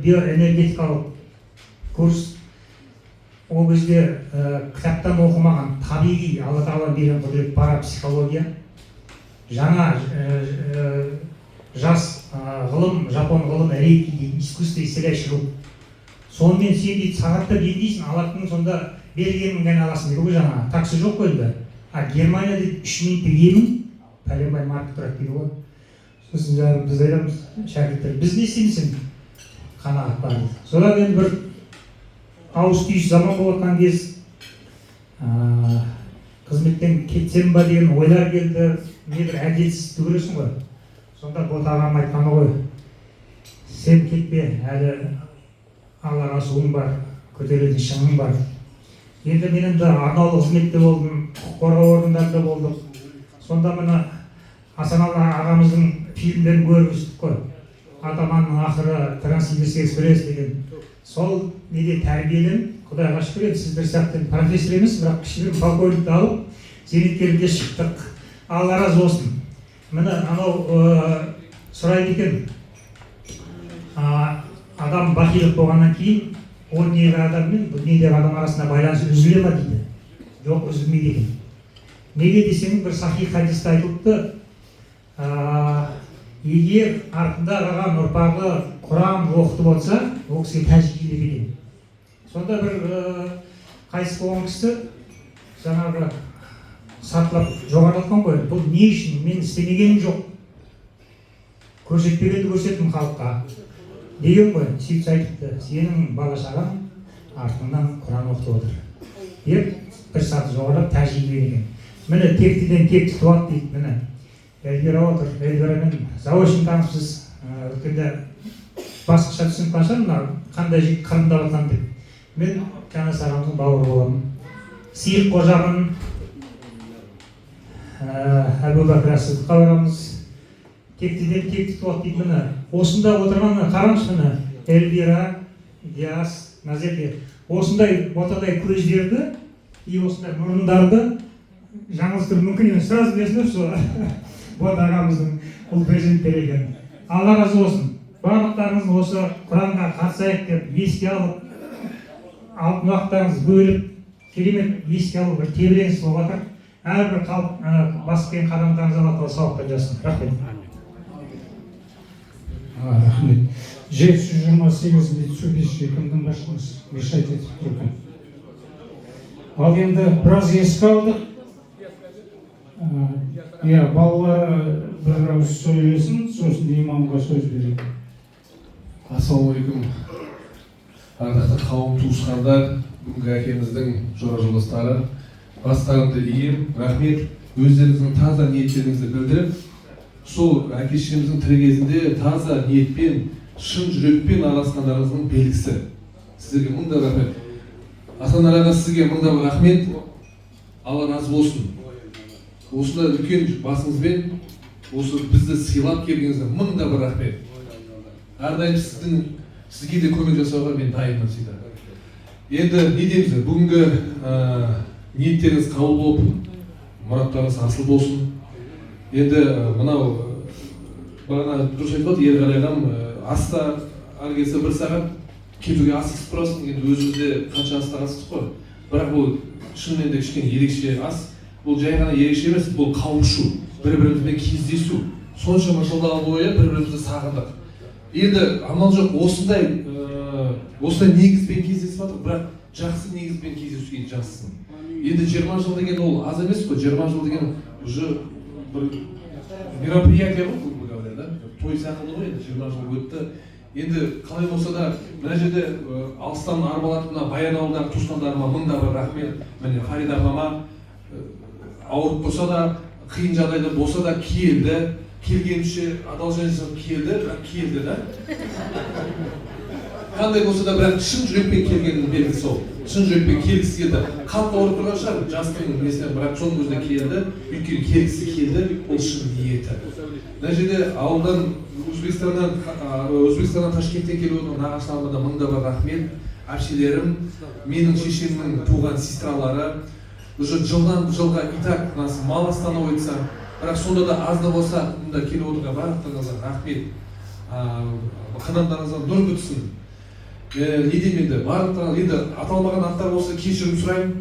биоэнергетикалық курс. Ол кезде кітаптан оқымаған, табиғи Алла тағала берген құдірет, парапсихология, жаңа жас ғылым, жапон ғылымы, рейки дейді, искусство исцеляющий рук. Сонымен сен, дейді, сағаттап емдейсің, алатының сонда бергенін ғана аласың дейді ғой. Жаңағы такси жоқ қой енді. А Германия, дейді, 3 минуттық емің пәленбай марка тұрады дейді ғой. Сосын жаңағы біз айтамыз, шәкірттер, біз не істейміз, сен қанағат бар дейді. Содан енді бір ауыс түйіс заман болып жатқан кез, қызметтен кетсем ба деген ойлар келді. Не бір әділетсіздікті көресің ғой. Сонда Бота ағам айтқаны ғой: «Сен кетпе әлі, Аллаға асуың бар, көтеретін шыңың бар». Енді мен енді арнаулы қызметте болдым, құқық қорғау органдарында болдық. Сонда мына Асаналы ағамыздың фильмдерін көріп өстік қой, «Атаманның ақыры», «Транссибирский экспресс» деген. Сол неде тәрбиеленіп, Құдайға шүкір, енді сіздер сияқты енді профессор емес, бірақ кішігірім полковникті алып, зейнеткерлікке шықтық, Алла разы болсын. Міне, анау сұрайды екен, адам бақилық болғаннан кейін о дүниедегі адам мен бұл дүниедегі адам арасында байланыс үзіле ма дейді. Жоқ, үзілмейді екен. Неге десең, бір сахи хадисте айтылыпты. Егер артында қалған ұрпағы Құран оқытып отырса, ол кісіге тәжікелей берген. Сонда бір қайтыс болған кісі жаңағы сатылап жоғарылатқан ғой. Бұл не үшін? Мен істемегенім жоқ, көрсетпегенді көрсеттім халыққа деген ғой. Сөйтсе, айтыпты: «Сенің бала шағаң артыңнан Құран оқытып отыр», – деп бір саты жоғарылап тәжірибе деген. Міне, тектіден текті туады дейді. Міне, Эльвира отыр. Эльвирамен заочно таныспыз. Өткенде басқаша түсініп қалған шығар, мына қандай жігіт қырындап жатқан деп. Мен Жанас ағамыздың бауыры боламын, Сиық қожамын. Әбу Бәкір Сыдыққа барамыз. Тектіден текті туады дейді. Міне, осында отырған, міне, қараңызшы, міне, Эльвира, Диас, Назерке, осындай ботадай көздерді и осындай мұрындарды жаңылыстыру мүмкін емес. Сразу білесіңдер, что Бота ағамыздың ұл перзенттері екен. Алла разы болсын барлықтарыңыз. Осы Құранға қатысайық деп еске алып, алтын уақыттарыңызды бөліп, керемет еске алу, бір тебіреніс болып жатыр. Әрбір халық басып келген қадамдарыңыз Алла Тағала сауапқа жазсын. Рахмет. Рахмет. 728 Митсубиши, кімдің машинасы мешать етіп тұр екен? Ал енді біраз еске алдық. Иә, балалар бір ауыз сөйлесін, сосын имамға сөз берейік. Ассалаумағалейкум, ардақты қауым, туысқандар, бүгінгі әкеміздің жора жолдастары! Бастарымды иемін, рахмет. Өздеріңіздің таза ниеттеріңізді білдіріп, сол әке шешеміздің тірі кезінде таза ниетпен, шын жүрекпен араласқандарыңыздың белгісі. Сіздерге мың да рахмет. Асан аға, сізге мың да бір рахмет, Алла разы болсын. Осындай үлкен басыңызбен осы бізді сыйлап келгеніңізге мың да бір рахмет. Әрдайым сізге де көмек жасауға мен дайынмын всегда. Енді не дейміз, бүгінгі ниеттеріңіз қабыл болып, мұраттарыңыз асыл болсын. Енді мынау бағана дұрыс айтып қалды Ерғали ағам, аста ары кетсе бір сағат кетуге асығып тұрасың. Енді өзіміз де қанша аста асықтық қой, бірақ бұл шынымен де кішкене ерекше ас. Бұл жай ғана ерекше емес, бұл қауышу, бір бірімізбен кездесу. Соншама жылдар бойы бір бірімізді сағындық. Енді амал жоқ, осындай негізбен кездесіп жатырмық, бірақ жақсы негізбен кездесуге жазсын. Енді 20 жыл деген ол аз емес қой. 20 жыл деген уже бір мероприятие ғой, грубо говоря, да, той сақылды ғой. Енді 20 жыл өтті. Енді қалай болса да, мына жерде алыстан арбалатып, мына Баянауылдағы туысқандарыма мың да бір рахмет. Міне, Фарида апама ауырып тұрса да, қиын жағдайда болса да келді. Келгенше одолжение жасап келді, бірақ келді да. Қандай болса да, бірақ шын жүрекпен келгенінің белгісі сол, шын жүрекпен келгісі келді. Қатты ауырып тұрған шығар жастың несінен, бірақ соның өзінде келді, өйткені келгісі келді, ол шын ниеті. Мына жерде ауылдан, Өзбекстаннан, Ташкенттен келіп отырған нағашыларыма да мың да бір рахмет. Әпшелерім, менің шешемнің туған сестралары, уже жылдан жылға и так нас мало становится, бірақ сонда да аз да болса мында келіп отырған барлықтарыңызға рахмет. Қадамдарыңызға нұр бітсін. Не деймін енді, барлықтарыңыз, енді аталмаған аттар болса, кешірім сұраймын.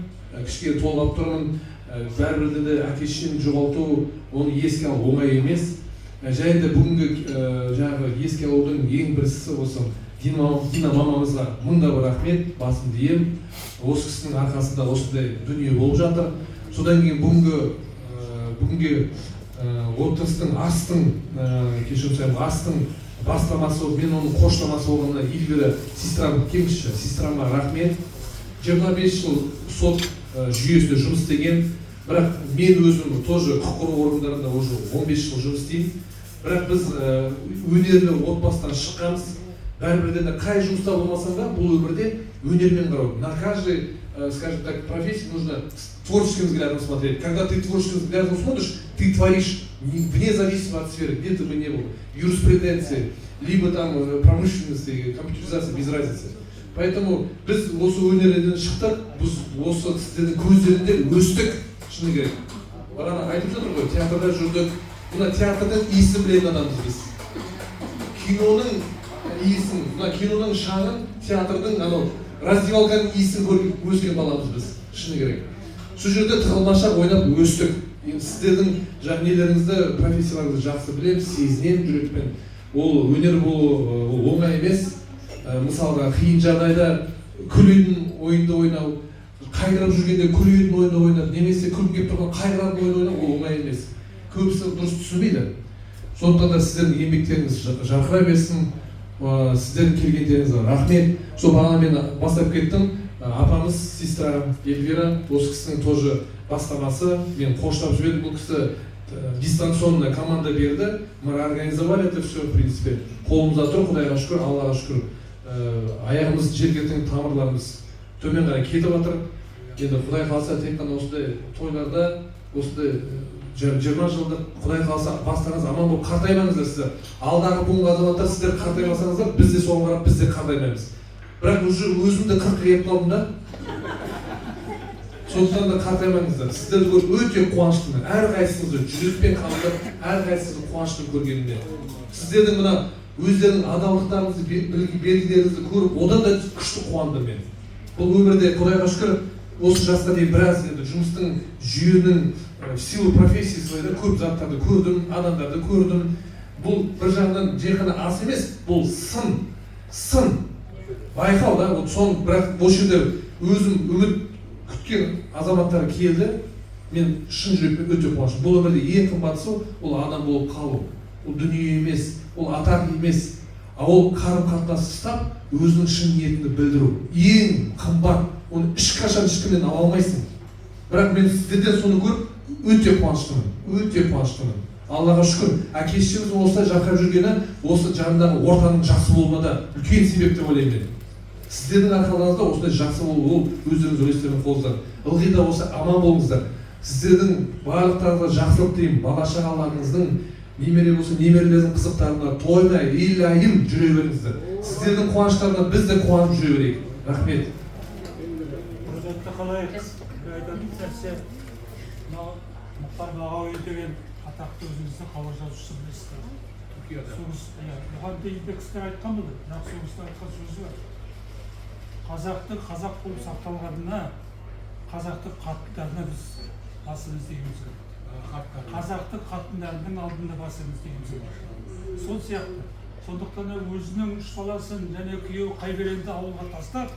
Кішкене толғап тұрмын. Бәрібір де әке шешені жоғалту, оны еске алу оңай емес. Және де бүгінгі жаңағы еске алудың ең біріншісі осы Дина мамамызға мың да бір рахмет, басымды иемін. Осы кісінің арқасында осындай дүние болып жатыр. Содан кейін бүгінгі отырыстың, астың, кешірім сұраймын, астың бастамасы болып, мен оның қоштамасы болғанына Эльвира сестрам, келіңізші, сестрама рахмет. 25 жыл сот жүйесінде жұмыс істеген, бірақ мен өзім тоже құқық қорғау органдарында уже 15 жыл жұмыс істеймін. Бірақ біз өнерлі отбасыдан шыққанбыз. Бәрібір де қай жұмыста болмасаң да, бұл өмірде өнермен қарау, на каждый, скажем так, профессии нужно с творческим взглядом смотреть. Когда ты творческим взглядом смотришь, ты творишь вне зависимости от сферы, где ты бы не был, юриспруденции либо там промышленности, компьютеризации, без разницы. Поэтому біз осы өнерлерден шықтық, біз осы кісілердің көздерінде өстік. Шыны керек, бағана айтып жатыр ғой, театрда жүрдік. Мына театрдың иісін білетін адамбыз біз, киноның иісін, мына киноның шаңын, театрдың анау раздевалканың иісін көріп өскен баламыз біз. Шыны керек, сол жерде тығылмашақ ойнап өстік. Енді сіздердің нелеріңізді, профессияларыңызды жақсы білемін, сезінемін жүрекпен. Ол өнер болу ол оңай емес. Мысалға, қиын жағдайда күлетін ойынды ойнау, қайғырып жүргенде күлетін ойынды ойнап, немесе күлкім келіп тұрған қайғыратын ойын ойнау ол оңай емес. Көбісі дұрыс түсінбейді. Сондықтан да сіздердің еңбектеріңіз жарқырай берсін, сіздердің келгендеріңізге рахмет. Сол бағана мен бастап кеттім, апамыз, сестра Эльвира, осы кісінің тоже бастамасы, мен қоштап жібердім. Бұл кісі дистанционно команда берді, мы организовали это все, в принципе. Қолымызда тұр, Құдайға шүкір, Аллаға шүкір. Аяғымыз жерге тіңіп, тамырларымыз төмен қарай кетіп жатыр. Енді Құдай қаласа, тек қана осындай тойларда, осындай 20 жылдық, Құдай қаласа, бастарыңыз аман болып қартаймаңыздар сіздер. Алдағы буынғы азаматтар, сіздер қартаймасаңыздар, біз де соған қарап, біз де қартаймаймыз. Бірақ уже өзім де 40-қа келіп қалдым да. Сондықтан да қартаймаңыздар. Сіздерді көріп өте қуаныштымын. Әрқайсыңызды жүрекпен қабылдап, әрқайсыңызды қуаныштымын көргеніме. Сіздердің мына өздерінің адалдықтарыңызды, белгілеріңізді көріп, одан да күшті қуандым мен. Бұл өмірде, Құдайға шүкір, осы жасқа дейін біраз енді жұмыстың, жүйенің, в силу профессии своей да көп заттарды көрдім, адамдарды көрдім. Бұл бір жағынан жай ғана ас емес, бұл сын, сын, байқау да. Вот соны, бірақ осы жерде өзім үміт күткен азаматтар келді. Мен шын жүрекпен өте қуаныштымын. Бұл өмірде ең қымбаттысы ол адам болып қалу. Ол дүние емес, ол атақ емес, а ол қарым қатынас ұстап, өзінің шын ниетіңді білдіру ең қымбат. Оны ешқашан ешкімнен ала алмайсың. Бірақ мен сіздерден соны көріп өте қуаныштымын, өте қуаныштымын. Аллаға шүкір, әке шешеміздің осылай жарқырап жүргені осы жанындағы ортаның жақсы болуына да үлкен себеп деп ойлаймын мен. Сіздердің арқаларыңызда осындай жақсы болу, ол өздеріңіз үлестеріңіз қолыңыздан. Ылғи да осы аман болыңыздар. Сіздердің барлықтарыңызға жақсылық тілеймін. Бала шағаларыңыздың, немере болса, немерелердің қызықтарына тоймай, илайым жүре беріңіздер. Сіздердің қуаныштарына біз де қуанып жүре берейік. Рахмет. Құрметті халайық, бір айтатын нәрсе, мынау Мұхтар Мағауин деген атақты өзіміздің халық жазушысы, білесіздер. Сол кісі, иә, бұған дейін де кісілер айтқан болды, бірақ сол кісінің айтқан сөзі бар: қазақтың қазақ болып сақталғанына, қазақтың қатындарына біз басымызды июіміз керек, қазақтың қатындарының алдында басымызды июіміз керек. Сол сияқты, сондықтан да өзінің үш баласын және күйеуі Қайберенді ауылға тастап,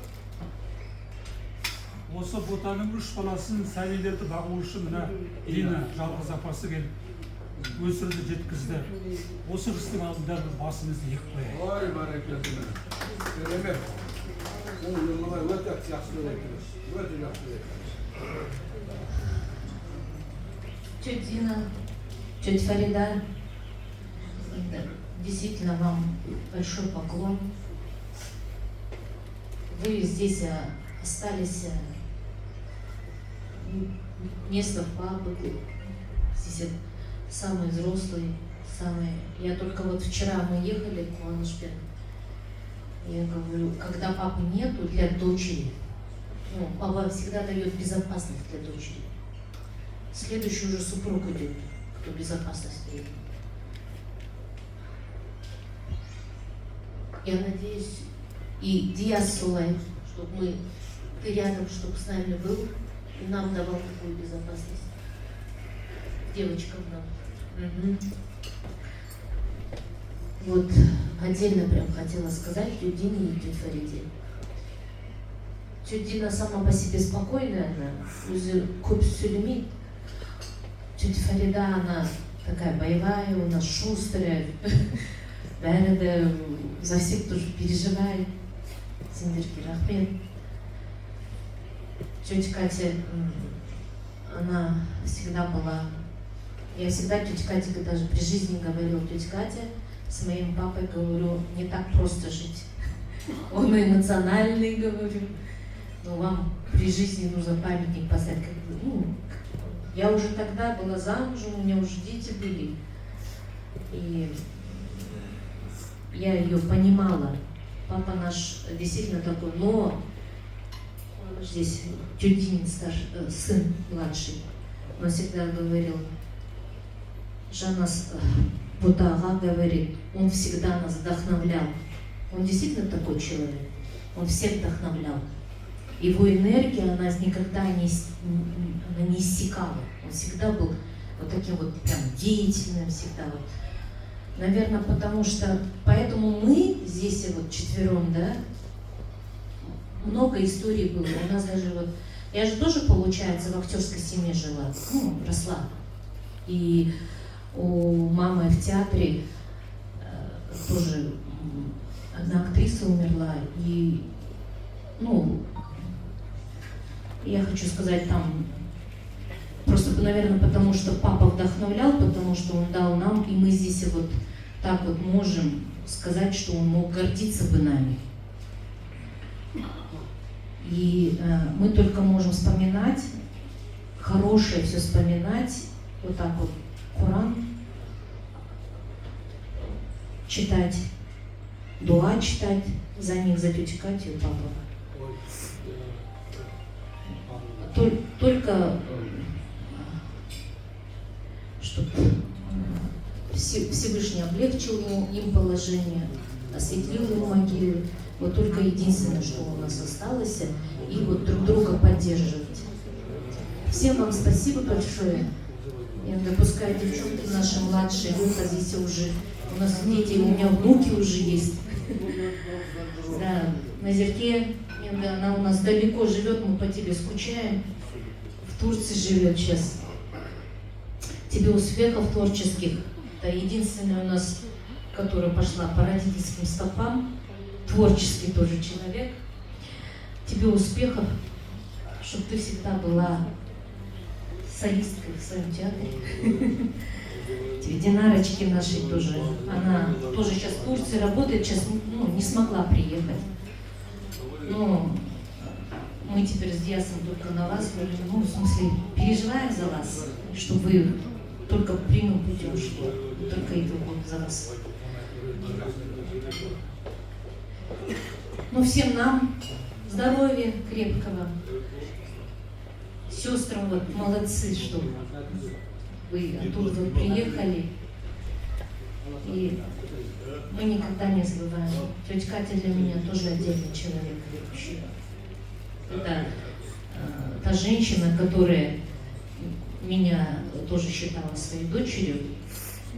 осы Ботаның үш баласын, сәбилерді бағу үшін мына Дина жалғыз апасы келіп өсірді, жеткізді. Осы кісінің алдында біз басымызды иіп қояйық. Ой, бәрекелді, керемет! Ол мына өте жақсы сөз айттыңыз, өте жақсы сөз айттыңыз. Тетя Дина, тетя Фарида, да, действительно вам большой поклон. Вы здесь остались место папы, здесь самый взрослый, самый. Я только вот вчера мы ехали к Куанышпен, я говорю, когда папы нету для дочери, ну, папа всегда дает безопасность для дочери. Следующий уже супруг идет, кто безопасность дает. Я надеюсь, и Диас солай, чтобы мы, ты рядом, чтобы с нами был и нам давал такую безопасность. Девочкам нам. Мгм. Вот отдельно прям хотела сказать тете Дине и тете Фариде. Тетя Дина сама по себе спокойная, она өзі көп сөйлемейді. Тетя Фарида, она такая боевая, у нас шустрая, бәрі де за всех тоже переживает. Сендерге рахмет. Тетя Катя, она всегда была. Я всегда тете Кате даже при жизни говорила: тетя Катя, с моим папой, говорю, не так просто жить. Он эмоциональный, говорю. Но вам при жизни нужно памятник поставить. Как бы, ну, я уже тогда была замужем, у меня уже дети были. И я ее понимала. Папа наш действительно такой, но здесь тетя Динин старший, сын младший, он всегда говорил, Жанна Бутага говорит, он всегда нас вдохновлял. Он действительно такой человек, он всех вдохновлял. Его энергия, она никогда не, она не иссякала. Он всегда был Вот таким вот прям деятельным всегда. Вот. Наверное, потому что поэтому мы здесь вот четвером, да, много историй было. У нас даже вот, я же тоже, получается, в актерской семье жила, ну, росла. И у мамы в театре тоже одна актриса умерла. И, ну, я хочу сказать, там, просто, наверное, потому что папа вдохновлял, потому что он дал нам, и мы здесь вот так вот можем сказать, что он мог гордиться бы нами. И мы только можем вспоминать, хорошее все вспоминать, вот так вот Коран читать, дуа читать за них, за тетю Катю и папу. Только чтобы Всевышний облегчил им положение, осветлил им могилы. Вот только единственное, что у нас осталось, и вот друг друга поддерживать. Всем вам спасибо большое. Я допускаю девчонки наши младшие, вы здесь уже, у нас дети, у меня внуки уже есть. Да, Назерке, она у нас далеко живет, мы по тебе скучаем. В Турции живет сейчас. Тебе успехов творческих. Это единственная у нас, которая пошла по родительским стопам. Творческий тоже человек. Тебе успехов, чтобы ты всегда была солисткой в своем театре. Тебе Динарочки нашей тоже. Она тоже сейчас в Турции работает, сейчас, ну, не смогла приехать. Но мы теперь с Диасом только на вас, ну, в смысле, переживаем за вас, чтобы вы только прямым путем шли, только это вот за вас. Ну, всем нам здоровья крепкого. Сестрам вот молодцы, что вы оттуда вот приехали. И мы никогда не забываем. Тетя Катя для меня тоже отдельный человек вообще. Это та женщина, которая меня тоже считала своей дочерью.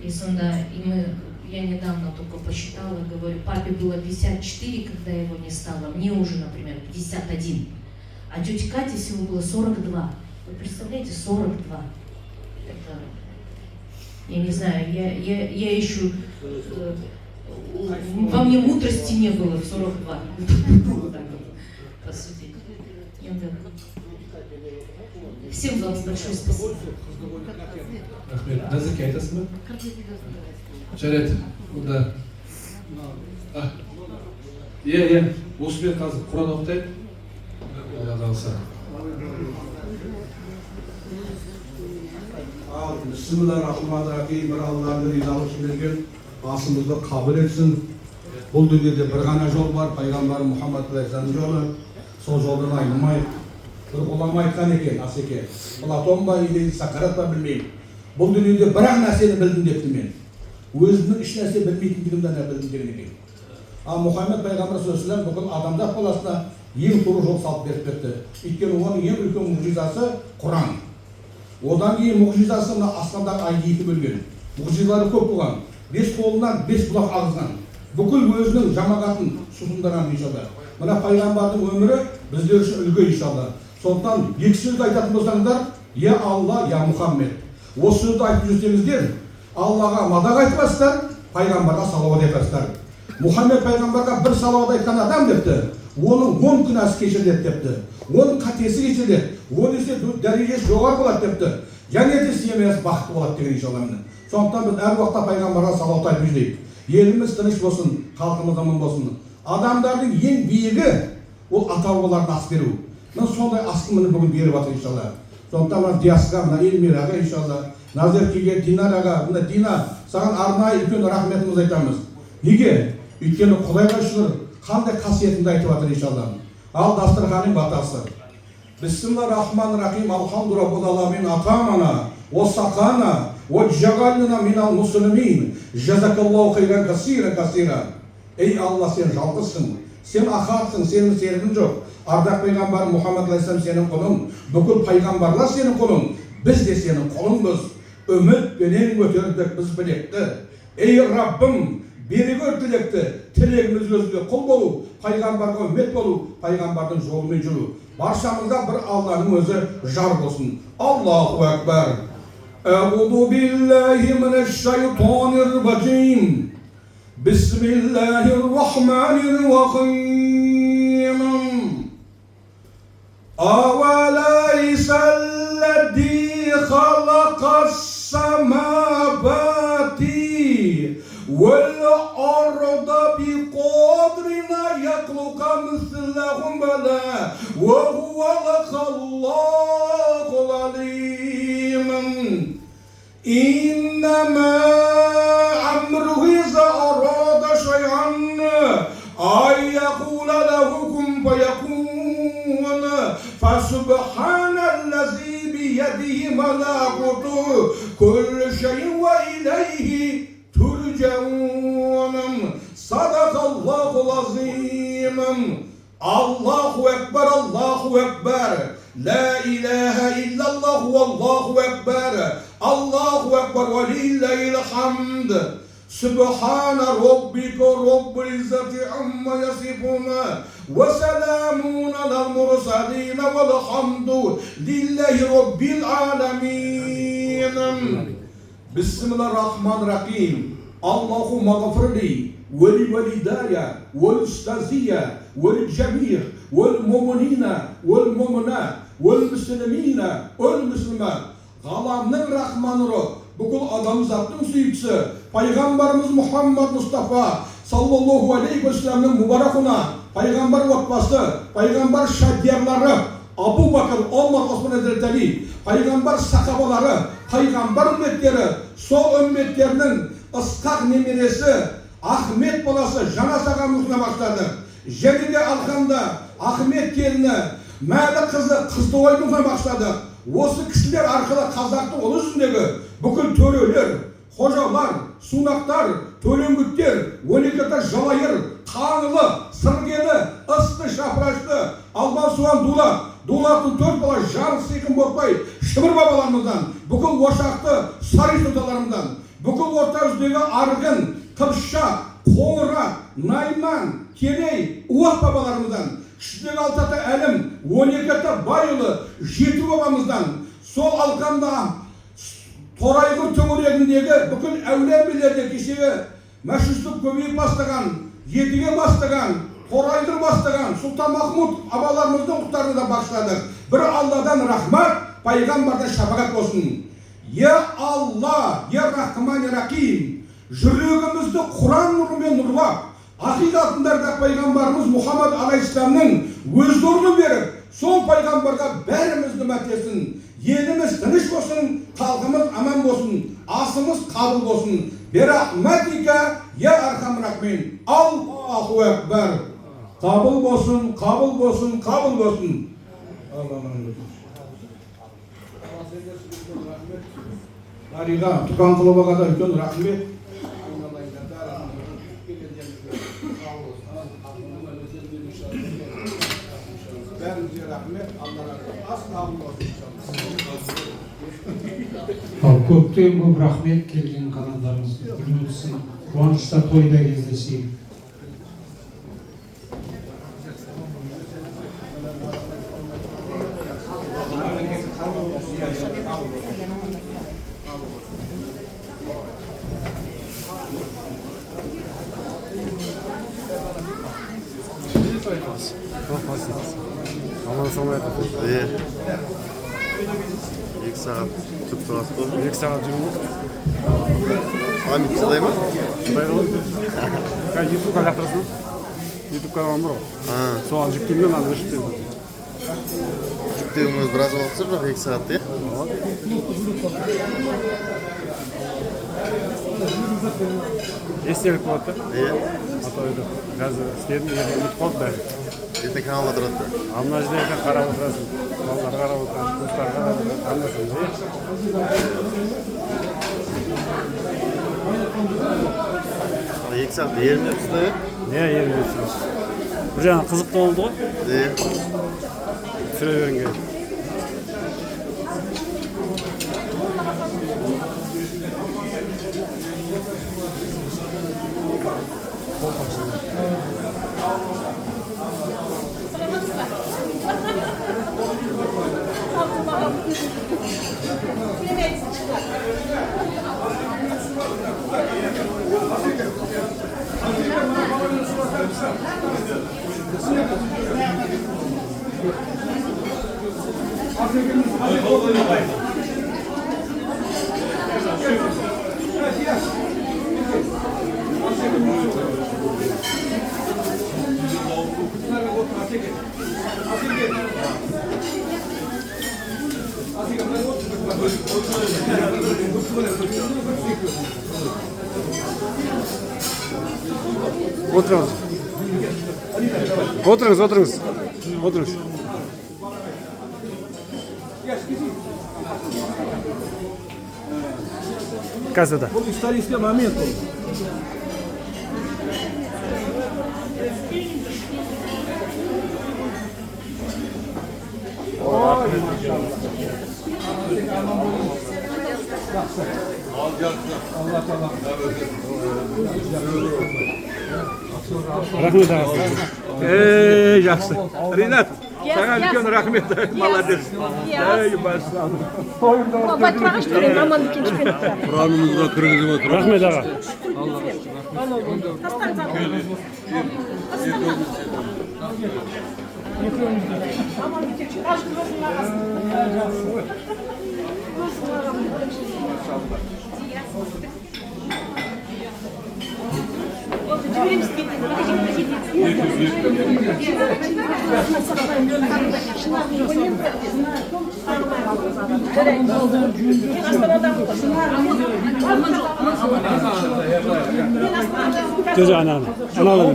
И сонда, и мы, я недавно только посчитала, говорю, папе было 54, когда его не стало, мне уже, например, 51. А тете Кате всего было 42. Вы представляете, 42. Это, я не знаю, я еще... во мне мудрости не было в 42. Вот так вот, по сути. Всем вам большое спасибо. Рахмет. Назерке, айтасың ба? Жарайды, онда. Иә, осымен қазір Құран оқытайық. Алла қаласа. Ал, бисмиллахир-рахманир-рахим. Бір Алланың ризалығы үшін берген асымызды қабыл етсін. Бұл дүниеде бір ғана жол бар, пайғамбар Мұхаммад алейхиссалам жолы. Сол жолдан айнымайық. Бір ғұлама айтқан екен, Асеке, Платон ба или Сократ па білмеймін. Бұл дүниеде бір ақ нәрсені білдім депті мен. Өзімнің еш нәрсе білмейтіндігімді ғана білдім деген екен. Ал Мұхаммед пайғамбар саллаллаху бүкіл адамзат баласына ең тура жол салып беріп кетті. Өйткені оның ең үлкен мұғжизасы Құран. Одан кейін мұғжизасы мына аспандағы айды екі бөлген. Мұғжизалары көп болған. Бес қолынан бес бұлақ ағызған. Бүкіл өзінің жамағатын сусындырған иншалла. Мына пайғамбардың өмірі біздер үшін үлгі иншалла. Сондықтан екі сөзді айтатын болсаңыздар, я Алла, я Мұхаммед. Осы сөзді айтып жүрсеңіздер, Аллаға мадақ айтпасыздар, пайғамбарға салауат айтасыздар. Мұхаммед пайғамбарға бір салауат айтқан адам депті, оның 10 күнәсі кешіріледі депті, 10 қатесі кешіріледі, 10 есе дәрежесі жоғары болады депті, және де семьясы бақытты болады деген иншалла. Сондықтан біз әр уақытта пайғамбарға салауат айтып жүрейік. Еліміз тыныш болсын, халқымыз аман болсын. Адамдардың ең биігі ол ата-бабаларына ас беру. Мына сондай асты міне бүгін беріп жатыр иншалла. Сондықтан мына Диасқа, мына Эльмираға иншалла, Назеркеге, Динараға, мына Дина, саған арнайы үлкен рахметімізді айтамыз. Неге? Өйткені Құдайға шүкір, қандай қасиетіңді айтып жатыр иншалла. Ал дастарханның батасы. Бисмиллахир-рахманир-рахим. Алхамду раббил аламин. Атамана, уа сақана, уа джагална минал муслимин. Жазакаллаху хайран касира касира. Ей Алла, сен жалғызсың, сен ахатсың, сенің серігің жоқ. Ардақ пайғамбар Мұхаммад алейхиссалам сенің құлың, бүкіл пайғамбарлар сенің құлың, біз де сенің құлыңбыз. Үмітпенен көтердік біз білекті. Ей Раббым, бере көр тілекті, тілегіміз өзіңе құл болу, пайғамбарға үммет болу, пайғамбардың жолымен жүру. Баршамызға бір Алланың өзі жар болсын. Аллаху акбар. Әғуду биллахи минәш-шайтанир-раджим. Бисмиллахир-рахманир-рахим. أوليس الذي خلق السماوات والأرض بقادر يخلق مثلهم بلى وهو الخلاق العليم. إنما أمره إذا أراد شيئا أن يقول له كن فيكون. فسبحان الذي بيده ملكوت كل شيء وإليه ترجعون. صدق الله العظيم. الله أكبر الله أكبر. لا إله إلا الله والله أكبر. الله أكبر ولله الحمد. سبحان ربك رب العزة عما يصفون وسلام على المرسلين والحمد لله رب العالمين. بسم الله الرحمن الرحيم. اللهم اغفر لي ولوالداي والأستاذية والجميع والمؤمنين والمؤمنات والمسلمين والمسلمات. Ғаламның рахманы, бүкіл адамзаттың сүйіктісі пайғамбарымыз Мұхаммад Мұстафа саллаллаху алейхи уассаламның мүбаракына, пайғамбар отбасы, пайғамбар шадиярлары Абу Бакр, Омар, Осман Хазрет, пайғамбар сахабалары, пайғамбар үмметтері, сол үмметтерінің ысқақ немересі Ахмет баласы Жанас ағамызына бастады. Және де алқамда Ахмет келіні Мәлік қызы Қыздыбайдың бастады. Осы кісілер арқылы қазақтың ұлы жүзіндегі бүкіл төрелер, қожалар, сунақтар, төлеңгіттер, 12 ата жалайыр, қаңлы, сыргелі, ысты, шапырашты, албан суан дулат, дулаттың 4 бала Жан, Сиқым, Ботбай, Шымыр бабаларымыздан, бүкіл ошақты Сарый сұлтандарымыздан, бүкіл орта жүздегі Арғын, Қыпшақ, Қоңырат, Найман, Керей, Уақ бабаларымыздан, Кішідегі алты ата Әлім, 12 ата Байұлы, 7 бабамыздан, сол алқамда Торайғыр төңірегіндегі бүкіл әулие-әмбелерде кешегі Мәшһүр көбейіп бастаған, Едіге бастаған, Торайғыр бастаған, Сұлтан Махмұд абаларымыздың құттарына да бағыштадық. Бір Алладан рахмат, пайғамбардан шапағат болсын. Е Алла, е Рахман, Рахим, жүрегімізді Құран нұрымен нұрлап, ақиқатындарда пайғамбарымыз Мұхаммад алейхиссаламның өз нұрын беріп, сол пайғамбарға бәрімізді үміт етсін. Еліміз тыныш болсын, халқымыз аман болсын, асымыз қабыл болсын. Берахматика я архам рахмин. Аллаху акбар. Қабыл болсын, қабыл болсын, қабыл болсын. Дариға Түканқұловаға да үлкен рахмет. Бәріңізге рахмет. Алла разы болсын. Ас қабыл болсын. Ал көптен көп рахмет, келген қанаттарыңызды гүл өтсін. Қуанышта тойда кездесейік. Аман салмай Е. 2 сағат күтіп тұрасыз ғой. 2 сағат жүрмін ғой. Память шыдай ма? Шыдай ғой. Қазір ютубқа лақтырасың. Ютуб каналым бар ғой. Соған жүктеймін де, аны өшіріп тастаймын. Жүктеуіңіз біраз уақыт жүр, бірақ 2 сағат, иә? Естелік болады да. Иә. Атауды қазір істедім, ертең ұмытып қалды бәрі. Ертең каналда тұрады да. А мына жерде ертең қарап отырасың, балалар қарап отырады, туыстар қарап отырады, анда-санда, иә. 2 сағат ерінепсіз да, иә? Иә, ерінепсіз. Бір жағынан қызықты болды ғой. Иә. Түсіре бергің келеді. Отырыңыз. Отырыңыз, отырыңыз. Отырыңыз. Кассада. Бұл исторический момент ол. Ой, Рахмет аға. Ей, жақсы. Ринат, саған үлкен рахмет. Молодец. Ей, бассам. Құранымызға кіргізіп отыр. Рахмет аға. Жоқ, ананы. Ананы.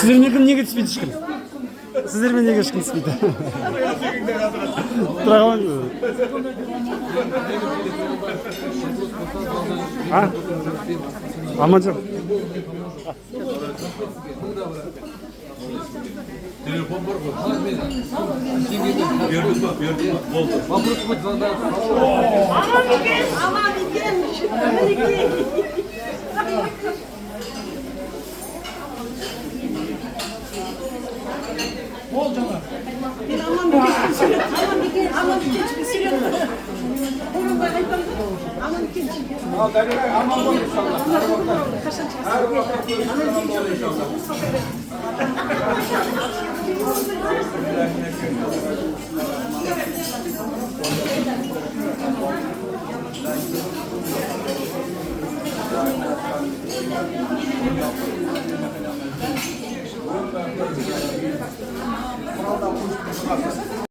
Сіздермен неге түспейді ешкім? Сіздермен неге ешкім түспейді? Тұра қалыңыз. А? Аман жоқ. Телефон бар ғой. Бердім ба, бердім ба, болды. Вопрос хоть задать. Аман екен, аман екен, мінекей. Бол жаңа. Мен аман екен, аман екен, аман екен, сурет. Орынбай айтамын да, аман екен. Ал Дариға аман бол иншалла. Әр уақытта аман бол иншалла.